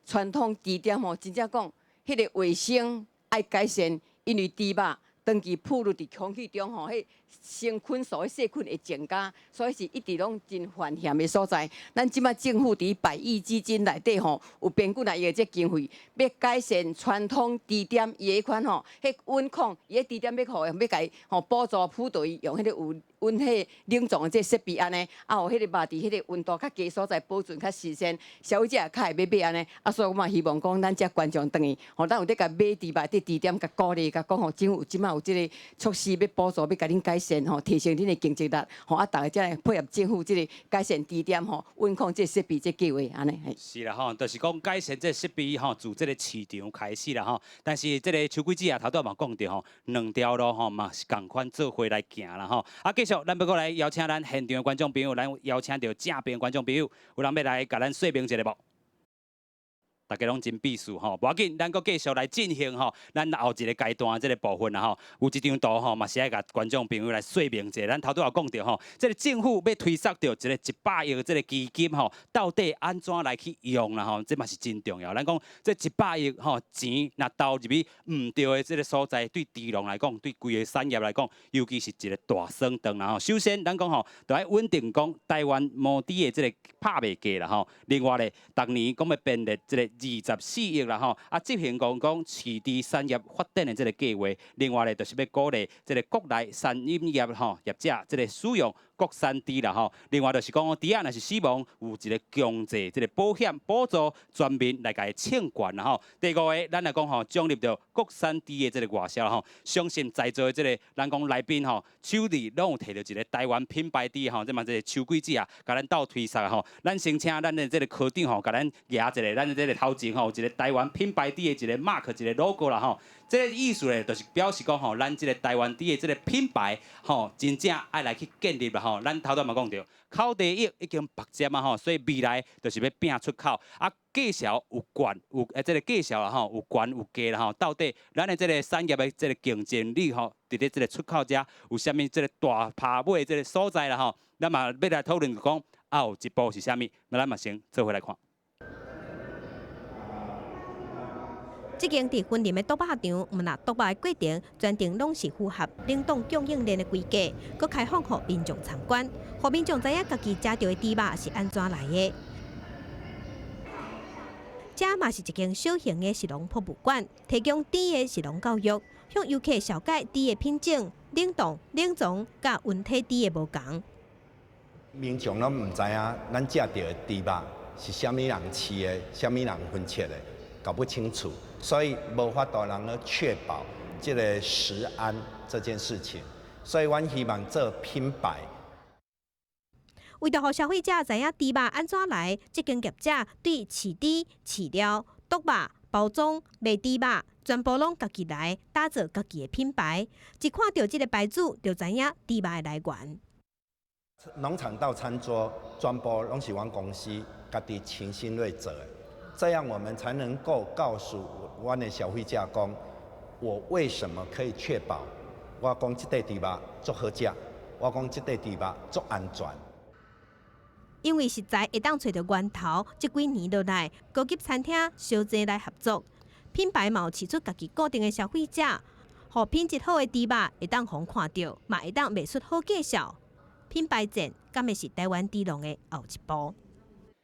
傳統豬店吼，真正講。彼个衛生愛改善，因為豬肉長期暴露佇空氣中吼，彼生菌素、細菌會增加，所以是一直攏真煩險的所在。咱這擺政府佇百億基金內底吼，有編幾若億的這經費，欲改善傳統豬店伊彼款吼，彼溫控，伊彼豬店欲予欲共伊吼補助輔導伊用彼個有溫彼冷藏的這設備按呢，啊，予彼个肉佇彼个溫度較低所在保存較新鮮，消費者也較會欲買按呢。啊，所以我嘛希望講，咱這觀眾轉去，吼，咱有咧共買豬肉佇豬店共鼓勵，共講吼，政府這擺有這个措施欲補助，欲共恁改善吼，提升恁的競爭力吼，啊，逐家才來配合政府這个改善豬店吼，溫控這个設備這計劃按呢。是啦吼，就是講改善這個設備吼，自這个飼場開始啦吼。但是這个秋桂子啊，頭拄嘛講著吼，兩條路吼嘛是仝款做伙來行啦吼。啊，繼續咱欲閣來邀請咱現場的觀眾朋友，咱邀請著正邊觀眾朋友，有人欲來共咱說明一下無？大家攏真避暑吼，無要緊，咱閣繼續來進行吼，咱後一个階段這个部分啦吼，有一張圖吼，嘛是愛共觀眾朋友來說明一下。咱頭拄仔有講著吼，這个政府欲推捒著一个100億這个基金吼，到底按怎來去用啦吼？這嘛是真重要。咱講這一百億吼錢，若投入去毋對的這个所在，對豬農來講，對規个產業來講，尤其是一个大損斷啦吼。首先，咱講吼，著愛穩定講台灣毛豬的這个拍賣價啦吼。另外咧，逐年講欲編列這个24億啦吼，啊，執行講講飼豬產業發展的這个計劃。另外咧，就是欲鼓勵這个國內餐飲業吼業者這个使用國產豬啦吼。另外就是講，豬仔若是死亡，有一个強制這个保險補助全面來共伊清算啦吼。第五个，咱來講吼，獎勵著國產豬的這个外銷吼。相信在座的這个咱講來賓吼，手裡攏有提著一个台灣品牌豬吼，這嘛這个秋桂子啊，共咱鬥推捒吼。咱先請咱的這个科長吼，共咱舉一个咱的這个頭前吼，有一个台灣品牌豬的一个 mark，一个 logo 啦吼。這个意思咧，就是表示講吼，咱這个台灣豬的這个品牌吼，真正愛來去建立啦吼。咱頭拄嘛講著，口蹄疫已經縛針啊吼，所以未來就是欲拼出口啊。價數有懸有欸，這个價數啦吼，有懸有低啦吼。到底咱的這个產業的這个競爭力吼，佇咧這个出口遮有啥物這个大拍尾這个所在啦吼？咱嘛欲來討論講後一步是啥物？那咱嘛先做伙來看。這間佇雲林的毒肉場，毋但毒肉的過程全程攏是符合冷凍供應鏈的規格，閣開放予民眾參觀，予民眾知影家己食著的豬肉是按怎來的。這嘛是一間小型的食農博物館，提供豬的食農教育，向遊客紹介豬的品種、冷凍、冷藏佮溫體豬的無仝。民眾攏毋知影，咱食著的豬肉是啥物人飼的，啥物人分切的，搞不清楚，所以無法度人咧確保這个食安這件事情。所以，阮希望做品牌。為著予消費者知影豬肉按怎來，這間業者對飼豬、飼料、毒肉、包裝、賣豬肉，全部攏家己來打造家己的品牌。一看著這个牌子，就知影豬肉的來源。農場到餐桌，全部攏是阮公司家己親身來做的，這樣我們才能夠告訴阮的消費者講，我為什麼可以確保我講這塊豬肉足好食，我講這塊豬肉足安全。因為食材會當揣著源頭，這幾年落來，高級餐廳相濟來合作，品牌嘛有飼出家己固定的消費者，予品質好的豬肉會當予看著，嘛會當賣出好價數。品牌戰，敢會是台灣豬農的後一步？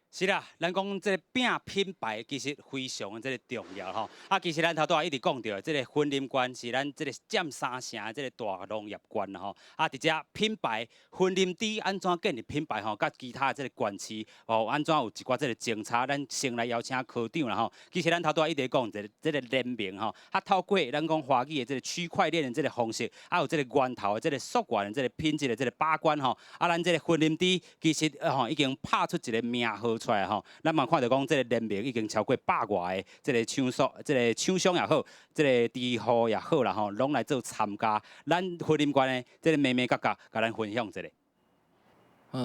是啦，咱講這个拼品牌其實非常的這个重要吼。啊，其實咱頭拄仔一直講著，這个雲林縣是咱這个佔三成的這个大農業縣吼。啊，佇遮品牌雲林豬按怎建立品牌吼，佮其他的這个縣市吼，按怎有一寡這个政策，咱先來邀請科長啦吼。其實咱頭拄仔一直講一个這个聯名吼，啊，透過咱講華語的這个區塊鏈的這个方式，啊，有這个源頭的這个溯源的這个品質的這个把關吼。啊，咱這个雲林豬其實吼已經拍出一个名號出來吼，咱嘛看著講，這个聯名已經超過百外个這个廠所、這个廠商也好，這个豬戶也好啦吼，攏來做參加。咱雲林縣的這个眉眉角角，共咱分享一下。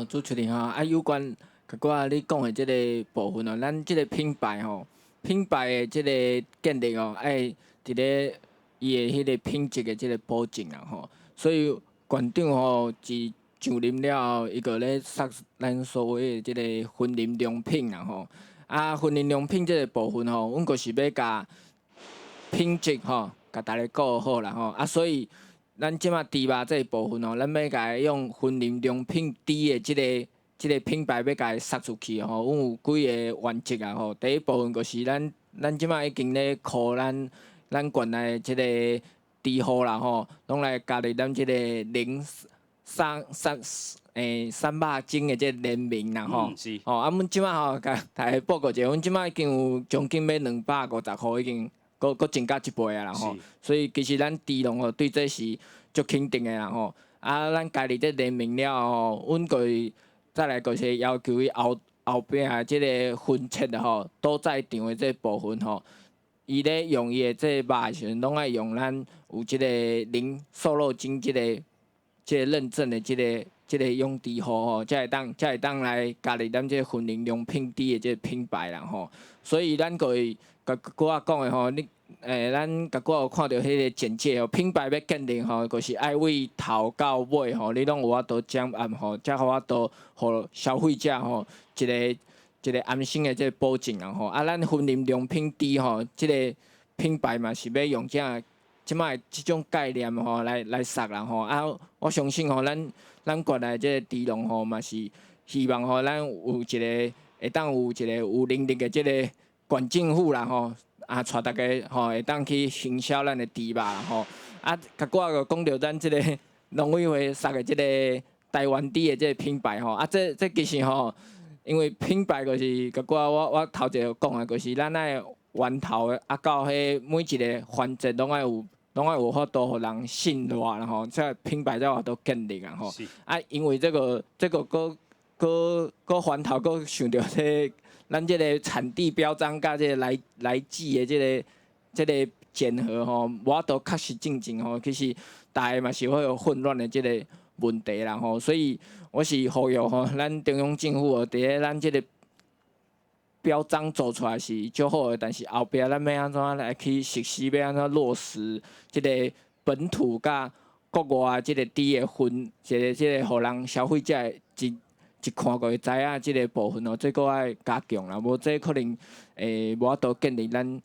主持人吼，啊，有關佮我你講的這个部分哦，咱這个品牌吼，品牌的這个建立哦，愛佇咧伊的彼个品質的這个保證啦吼，所以縣長吼自上任了後，伊閣咧捒咱所謂的這个雲林良品啦吼，啊，雲林良品這个部分吼，阮閣是欲共品質吼，共大家顧好啦吼，啊，所以咱這馬豬肉這个部分吼，咱欲共伊用雲林良品豬的這个品牌欲共伊捒出去吼，阮有幾个原則啊吼。第一部分就是咱這馬已經咧箍咱縣內這个豬戶啦吼，攏來加入咱這个零三三三肉精的這个聯名啦吼。吼，啊，阮這馬吼，共大家報告一下，阮這馬已經有將近欲250戶已經。閣閣增加一倍啊啦吼。所以其實咱豬農吼對這是足肯定的啦吼。啊，咱家己這聯盟了後吼，阮閣再來就是要求伊後後壁的這个分切吼，屠宰場的這部分吼，伊咧用伊的這肉的時陣，攏愛用咱有這个零瘦肉精這个認證的這个養豬戶吼，才會當來加入咱這個雲林良品豬的這個品牌啦吼。所以咱閣會共拄仔講的吼，你咱共我有看著彼个簡介吼，品牌欲建立吼，就是愛為頭到尾吼，你攏有法度掌握吼，才有法度予消費者吼一个一个安心的這个保證啦吼。啊，咱雲林良品豬吼，這个品牌嘛是欲用這這擺這種概念吼來塑啦吼。啊，我相信吼，咱國內這個豬農吼嘛是希望吼，咱有一个會當有一个有能力的這個縣政府啦吼，啊，帶大家吼會當去行銷咱的豬肉啦吼。啊，共我閣講著咱這個農委會設的這個台灣豬的這個品牌吼，啊，這其實吼，因為品牌就是共我頭一个講的，就是咱愛源頭的啊，到彼每一个環節攏愛有法度予人信賴啦吼，這品牌才有法度建立啊吼。啊，因為這個閣源頭閣想著這個咱這個產地標章佮這個來自的這個檢核吼，無法度確實進行吼，其實大家嘛是會有混亂的這個問題啦吼。所以我是呼籲吼，咱中央政府哦，佇咧咱這個標章做出來是足好的，但是後壁咱欲按怎來去實施，欲按怎落實這個本土佮國外這個豬的分，這個予人消費者一一看就會知影這個部分哦，這閣愛加強啦，無這可能會無法度建立咱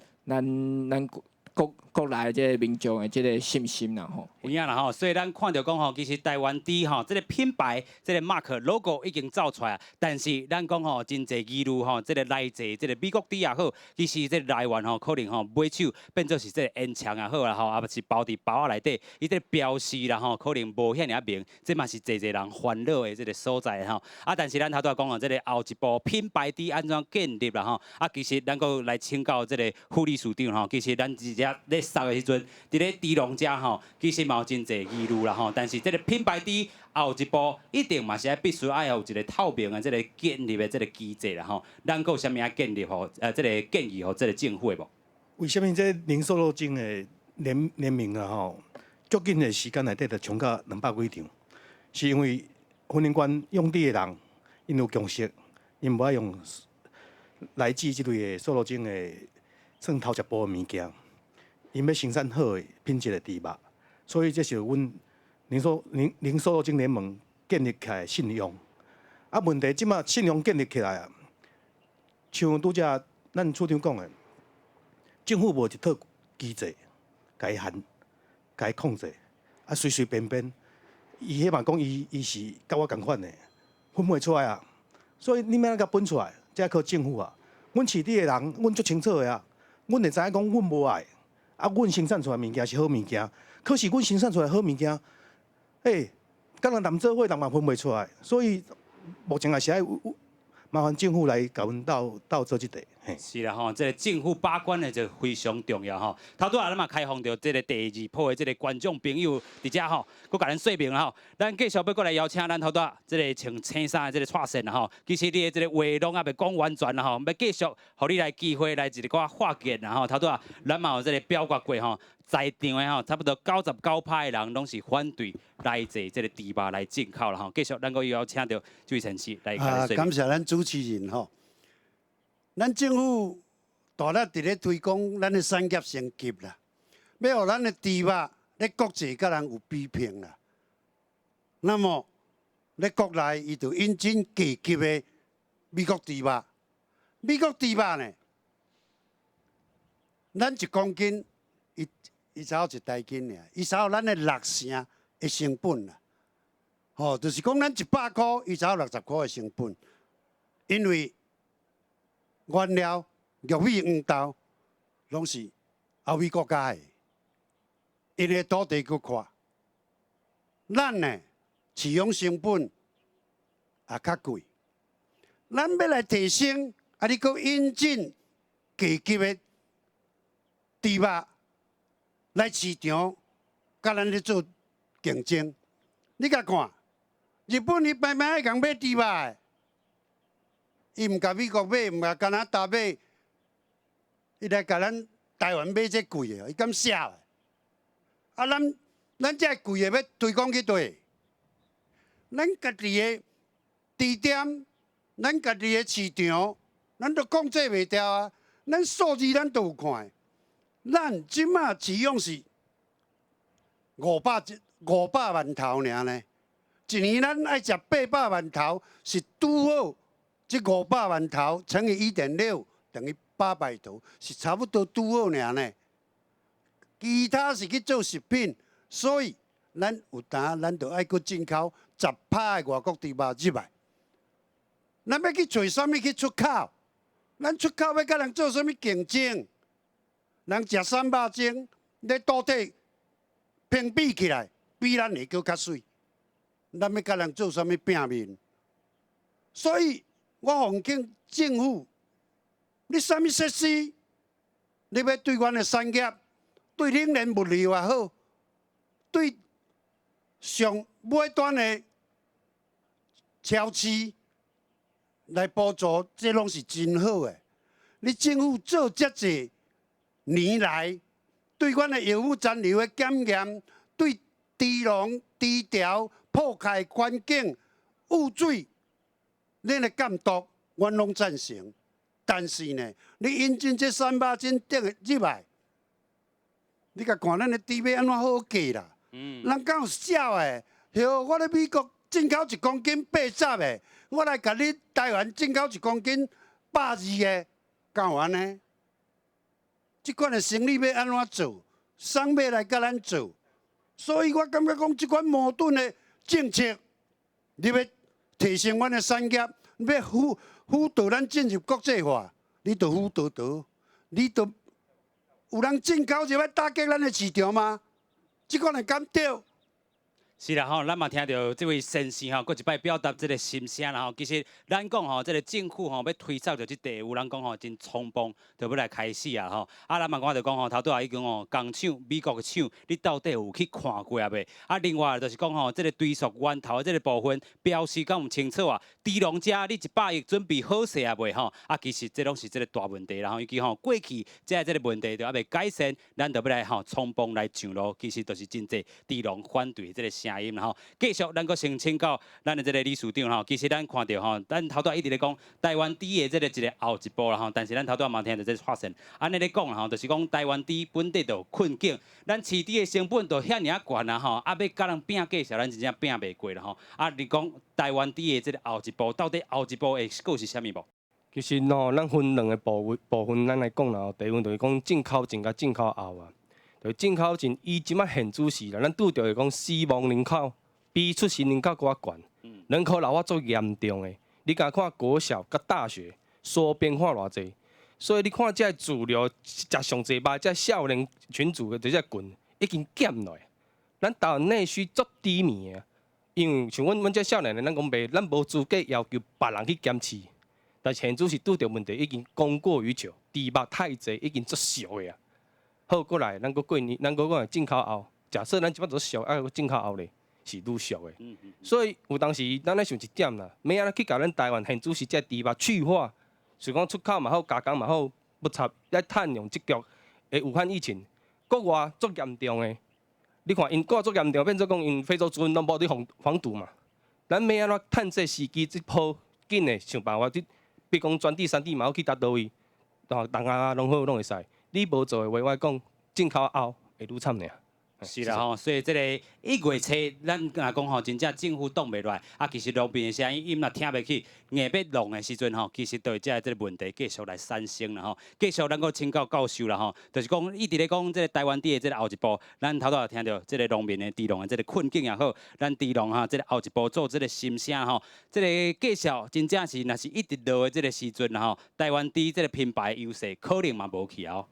國內這個民眾的這個信心啦吼。有影啦吼，所以咱看著講吼，其實台灣豬吼，這個品牌、這個 mark logo 已經走出來，但是咱講吼，真濟疑慮吼，這個來自這個美國豬也好，其實這個來源吼，可能吼買手變做是這個煙腸也好啦吼，啊毋是包佇包仔內底，伊這個標示啦吼，可能無遐爾仔明，這嘛是濟濟人煩惱的這個所在吼。啊，但是咱頭拄仔講哦，這個後一步品牌豬按怎建立啦吼？啊，其實咱閣來請教這個副理事長吼，其實咱直接咧塑的時陣，佇咧豬農遮吼，其實嘛有真濟疑慮啦吼。但是這個品牌豬後一步一定嘛是愛必須愛有一個透明的這個建立的這個機制啦吼。咱閣有啥物愛建立予這個建議予這個政府的無？為啥物這零瘦肉精的聯盟啊吼，足緊的時間內底就衝到200幾場，是因為雲林縣養豬的人，𪜶有共識，𪜶無愛用來自這類的瘦肉精的算頭一步的物件，𪜶欲生產好的品質的豬肉，所以這是阮零瘦肉精聯盟建立起來的信用。啊，問題這馬信用建立起來啊，像拄才咱處長講的，政府無一套機制，共伊限，共伊控制，啊，隨隨便便，伊彼嘛講伊是佮我仝款的，分袂出來啊。所以你欲按怎共分出來？這靠政府啊。阮飼豬的人，阮足清楚的啊。阮會知影講，阮無愛，啊，阮生產出來物件是好物件，可是阮生產出來好物件，欸，敢若濫做伙人嘛分袂出來，所以目前也是愛麻煩政府來共阮鬥鬥做這塊。是啦吼，這個政府把關的就非常重要吼。頭拄仔咱嘛開放著這個第二波的這個觀眾朋友佇遮吼，閣共咱說明吼。咱繼續欲閣來邀請咱頭拄仔這個穿青衫的這個蔡先啦吼。其實你的這個話攏猶未講完全啦吼，欲繼續予你來機會來一寡發言啦吼。頭拄仔咱嘛有這個表決過吼，在場的吼差不多99%的人攏是反對來自這個豬肉來進口啦吼。繼續，咱閣邀請著這位先生來啊，感謝咱主持人吼。咱政府大力佇咧推廣咱的產業升級啦，欲予咱的豬肉咧國際佮人有比拼啦。那麼咧國內伊就引進低級的美國豬肉，美國豬肉呢，咱1公斤，伊才有1台斤爾，伊才有咱的六成的成本啦。吼，就是講咱100箍，伊才有60箍的成本，因為原料、玉米、黃豆，攏是歐美國家的，𪜶的土地閣闊，咱呢飼養成本也較貴，咱欲來提升，啊，你閣引進低級的豬肉來市場，佮咱咧做競爭。你共看，日本伊擺擺愛共買豬肉的，伊毋共美國買，毋共加拿大買，伊來共咱台灣買這貴的，伊敢痟的？啊，咱這貴的欲推廣去佗？咱家己的豬店，咱家己的市場，咱都控制袂牢啊！咱數字咱都有看，咱這馬飼養是500萬頭爾呢，一年咱愛食800萬頭，是拄好這五百萬頭乘以1.6等於800頭，是差不多拄好爾呢。其他是去做食品，所以咱有當咱就愛閣進口10%的外國豬肉入來。咱欲去揣啥物去出口？咱出口欲佮人做啥物競爭？人食瘦肉精，咧倒底評比起來，比咱會閣較媠。咱欲佮人做啥物拼面？所以我奉勸政府，你啥物設施，你欲對阮的產業，對冷鏈物流也好，對上尾端的超市來補助，這攏是真好的。你政府做遮濟年來，對阮的藥物殘留的檢驗，對豬籠、豬條破開環境、污水，恁的監督，阮攏贊成。但是呢，你引進這瘦肉精等入來，你共看咱的豬欲按怎好價啦？人敢有痟的？哟，我咧美國進口1公斤80的，我來共你台灣進口1公斤120的，敢有按呢？這款的生意欲按怎做？誰欲來佮咱做？所以我感覺講這款矛盾的政策，你欲提升阮的產業，欲輔導咱進入國際化，你就輔導倒，你就有人進口就欲打擊咱的市場嗎？這款會敢對？是啦吼，咱嘛聽著這位先生吼，閣一擺表達這個心聲啦吼。其實咱講吼，這個政府吼欲推動著這塊，有人講吼真衝動，就欲來開始啊吼。啊，咱嘛看著講吼，頭拄仔已經吼工廠，美國的廠，你到底有去看過啊未？啊，另外就是講吼，這個追溯源頭的這個部分標示敢有清楚啊？豬農遮你100億準備好勢啊未吼？啊，其實這攏是這個大問題啦吼。尤其吼過去這個問題都猶未改善，咱就欲來吼衝動來上路，其實就是真濟豬農反對這個聲音啦吼。繼續，咱閣先請教咱的這個理事長吼。其實咱看著吼，咱頭拄仔一直咧講台灣豬的這個一個後一步啦吼，但是咱頭拄仔嘛聽著這個發現，按呢咧講啦吼，就是講台灣豬本底就有困境，咱飼豬的成本就遐爾仔懸啊吼，啊欲佮人拼價數，咱真正拼袂過啦吼。啊，你講台灣豬的這個後一步，到底後一步會閣是啥物無？其實吼，咱分兩個部位部分，咱來講啦吼。第一份就是講進口前佮進口後啊。就進口前，伊這擺現主時啦，咱拄著是講死亡人口比出生人口閣較懸，人口老化足嚴重的。你敢看國小佮大學縮編化偌濟，所以你看這個主流食上濟肉，這少年群組的這群已經減落來。咱台灣內需足低迷的，因為像阮這少年的，咱講袂，咱無資格要求別人去減飼。但是現主時拄著問題已經供過於求，豬肉太濟，已經足俗的啊。好，過來，咱閣過年，咱閣講進口後，假設咱這擺足俗，啊，閣進口後咧是愈俗的。所以有當時咱咧想一點啦，欲按怎去共咱台灣現主時這豬肉去化，是講出口嘛好，加工嘛好，不插來趁用這局的武漢疫情，國外足嚴重的。你看𪜶國外足嚴重，變做講𪜶非洲豬瘟攏無咧防堵嘛。咱欲按怎趁這時機這波緊的想辦法去，比如講轉地、3地嘛好去達佗位，吼，東亞攏好攏會使。你無做的話，我講進口後會愈慘爾。是啦吼，所以這個1月初，咱若講吼，真正政府擋袂落來，啊，其實路邊的聲音，𪜶若聽袂去，硬欲弄的時陣吼，其實就會這這個問題繼續來產生啦吼。繼續咱閣請教教授啦吼，就是講一直咧講這個台灣豬的這個後一步，咱頭拄仔聽著這個農民的豬農的這個困境也好，咱豬農哈這個後一步做這個心聲吼，這個介紹真正是若是一直落的這個時陣啦吼，台灣豬這個品牌優勢可能嘛無去哦。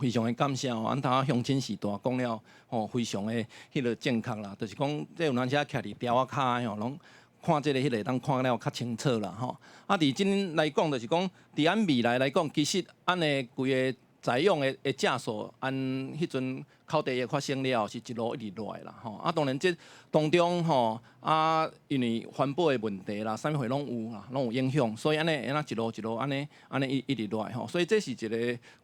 非常的感謝哦，按頭仔鄉親時代講了吼，非常的彼個正確啦，就是講這有當時徛佇牢仔跤的吼，攏看這個彼個會當看了較清楚啦吼。啊，佇這來講，就是講佇按未來來講，其實按的規个在養的隻數，按彼陣口蹄疫發生了後，是一路一直落來啦，吼。啊，當然這當中吼，啊，因為環保的問題啦，啥物貨攏有啦，攏有影響，所以按呢按呢一路一路按呢按呢一直落來吼。所以這是一個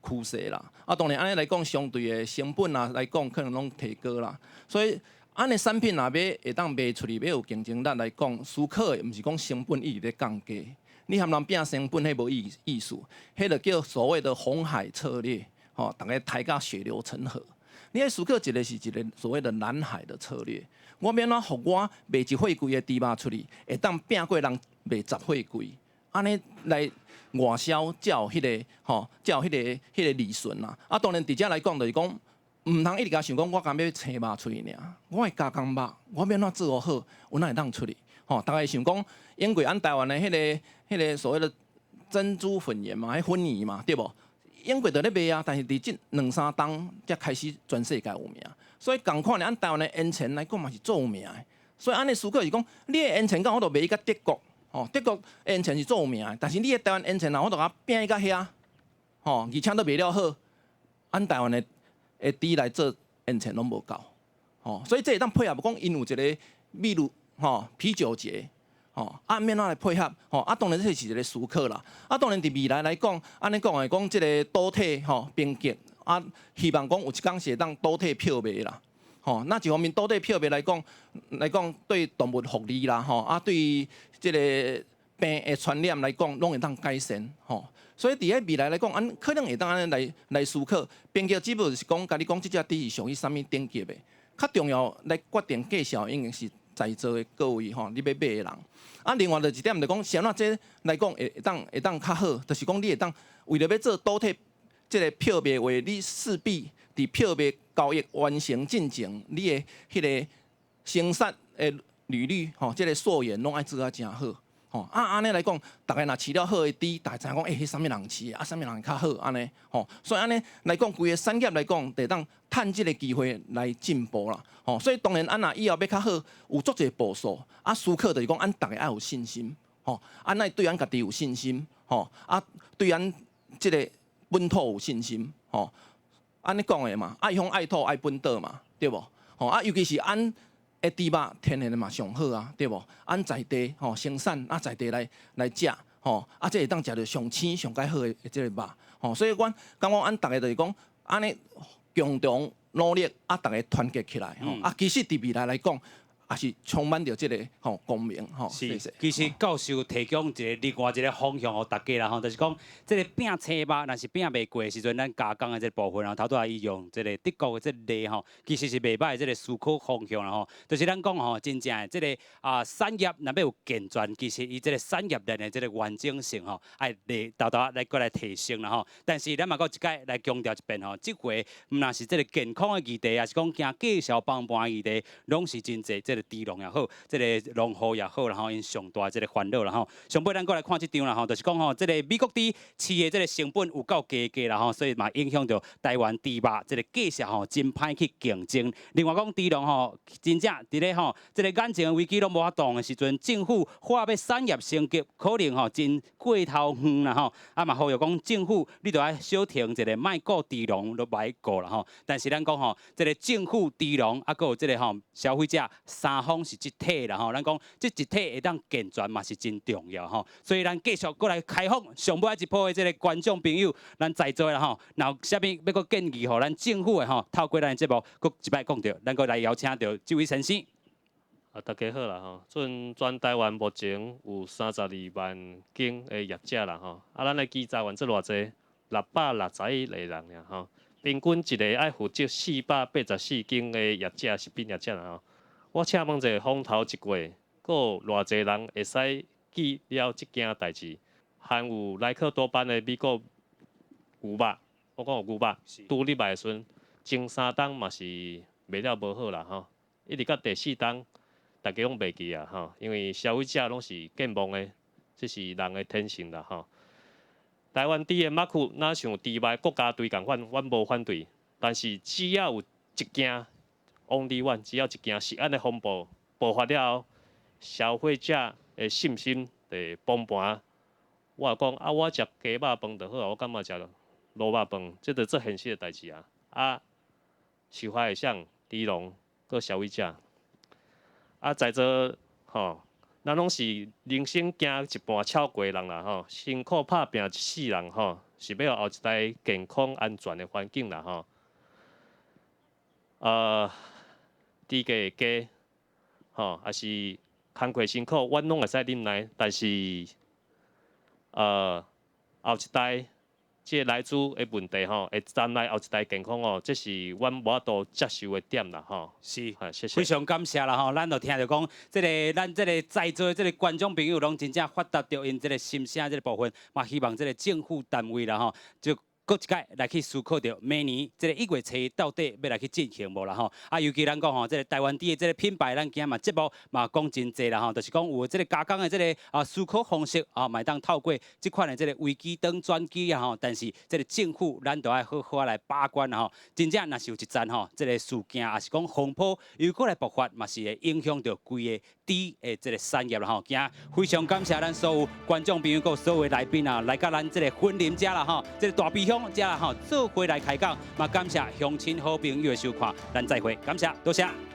趨勢啦。啊，當然按呢來講，相對的成本啊來講，可能攏提高啦。所以按呢產品若欲會當賣出去，欲有競爭力來講，思考的毋是講成本一直咧降低。你含人拼成本，彼無意思，彼就叫所謂的紅海策略，吼，逐家刣甲血流成河。你愛思考一個是一個所謂的藍海的策略。我欲按怎予我賣一貨櫃的豬肉出去，會當拼過人賣十貨櫃，按呢來外銷才有彼個吼，才有彼個利潤啦。啊，當然佇遮來講，就是講毋通一直共想講，我干欲青肉出去爾，我會加工肉，我欲按怎做好，阮才會當出去。吼，逐家想講，因為按台灣的彼個所謂的珍珠粉圓嘛，彼粉圓嘛，對無？英國就咧賣啊，但是佇這兩三冬才開始全世界有名。所以仝款呢，按台灣的煙腸來講嘛是足有名的。所以按呢思考是講，你的煙腸敢有法度賣去德國？吼，德國煙腸是足有名的，但是你的台灣煙腸若有法度共拼去到遐，吼，而且都賣了好，按台灣的豬來做煙腸攏無夠。吼，所以這會當配合講，𪜶有一個秘魯吼啤酒節。吼，啊，欲按怎來配合？吼，啊，當然這是一個思考啦。啊，當然佇未來來講，按呢講的講，這個倒退吼評級，啊，希望講有一工是會當倒退票賣啦。吼，那一方面倒退票賣來講，對動物福利啦，吼，啊，對這個病的傳染來講，攏會當改善。吼，所以佇咧未來來講，按可能會當按呢來思考，評級只不過是講，共你講這隻豬是屬於啥物等級的。較重要來決定價數，應該是在座的各位吼，你欲買的人。啊，另外就一點就講，啥物這來講會當較好，就是講你會當為著欲做倒退這個票賣話，你勢必佇票賣交易完成進前，你的彼個生產的履歷吼，這個溯源攏愛做啊誠好。吼，啊，按呢來講，逐家若飼了好的豬，逐家知影講，欸，彼啥物人飼的，啊，啥物人較好，按呢，吼，所以按呢來講，規个產業來講，會當趁這个機會來進步啦，吼，所以當然，按若以後欲較好，有足濟步數，啊，思考就是講，按逐家愛有信心，吼，按愛對按家己有信心，吼，啊，對按這个本土有信心，吼，按呢講的嘛，愛鄉愛土愛本島嘛，對無？吼，啊，尤其是按的豬肉天然的嘛上好啊，對無？按在地吼生產，啊在地來食吼，啊這會當食著上鮮上蓋好的這个肉吼，所以阮感覺按逐家就是講，按呢共同努力，啊逐家團結起來吼，啊其實佇未來來講，也是充滿著這个吼光明吼。是，其實教授提供一个另外一个方向予大家啦吼，就是講這个拼青肉，若是拼袂過的時陣，咱加工的這个部分，然後頭拄仔伊用這个德國的這个例吼，其實是袂䆀的這个思考方向啦吼。就是咱講吼，真正的這个啊產業若欲有健全，其實伊這个產業鏈的這个完整性吼，愛來沓沓來閣來提升啦吼。但是咱嘛閣一擺來強調一遍吼，這回毋但是這个健康的議題，抑是講驚價數崩盤的議題，攏是真濟這个豬農也好，這个農戶也好，然後𪜶上大這个煩惱啦吼。上尾咱閣來看這張啦吼，就是講吼，這个美國豬飼的這个成本有夠低低啦吼，所以嘛影響著台灣豬肉這个價數吼，真歹去競爭。另外講豬農吼，真正佇咧吼，這个眼前的危機攏無法度的時陣，政府話欲產業升級，可能吼真過頭遠啦吼。啊嘛呼籲講政府，你著愛小停一下，莫顧豬農都歹顧啦吼。但是咱講吼，這个政府豬農啊，閣有這个吼消費者三方是一體啦吼。咱講這一體會當健全嘛是真重要吼。所以咱繼續閣來開放上尾一波的這个觀眾朋友，咱在座啦吼，若有啥物欲閣建議予咱政府的吼，透過咱的節目閣一擺講著，咱閣來邀請著這位先生。啊，大家好啦吼！陣全台灣目前有32萬間的業者啦吼，啊，咱的基層員這偌濟，661個人爾吼，平均一个愛負責484間的業者食品業者啦吼。我請問者，風頭一過，閣有偌濟人會使記了這件代誌？含有萊克多巴胺的美國牛肉，我講有牛肉拄入來的時陣，前三冬嘛是賣了無好啦吼，一直到第四冬。大家攏袂記啊吼，因為消費者攏是健忘的，這是人的天性啦吼。台灣豬的目窟若像豬肉國家隊仝款，阮無反對。但是只要有一件 only one，只要一件食安的風暴爆發了後，消費者的信心就會崩盤。我講啊，我食雞肉飯就好啊，我幹嘛食滷肉飯，這著足現實的代誌啊！啊，受害的啥？豬農閣消費者。啊，在座吼，咱攏是人生行一半撨過人啦吼，辛苦拍拚一世人吼，是欲予後一代健康安全的環境啦吼。豬價會低，吼，抑是工課辛苦，阮攏會使忍耐，但是，後一代這個萊豬的問題吼，會殘害後一代健康哦，這是阮無法度接受的點啦吼。是，謝謝。非常感謝啦吼，咱就聽著講，這个咱這个在座的這个觀眾朋友攏真正發達著𪜶這个心聲這个部分，嘛希望這个政府單位啦吼，就閣一擺來去思考著，明年這个1月初到底欲來去進行無啦吼？啊，尤其咱講吼，這个台灣豬的這个品牌，咱今仔嘛節目嘛講真濟啦吼，就是講有這个加工的這个思考方式啊，嘛會當透過這款的這个危機轉轉機啊吼。但是這个政府咱著愛好好來把關啦吼。真正若是有一陣吼，這个事件抑是講風波又閣來爆發，嘛是會影響著規个豬的這个產業啦吼。今仔非常感謝咱所有觀眾朋友，閣所有的來賓啊，來到咱這个雲林遮啦吼，這个大埤鄉遮啦吼，做伙來開講，嘛感謝鄉親好朋友的收看，咱再會，感謝，多謝。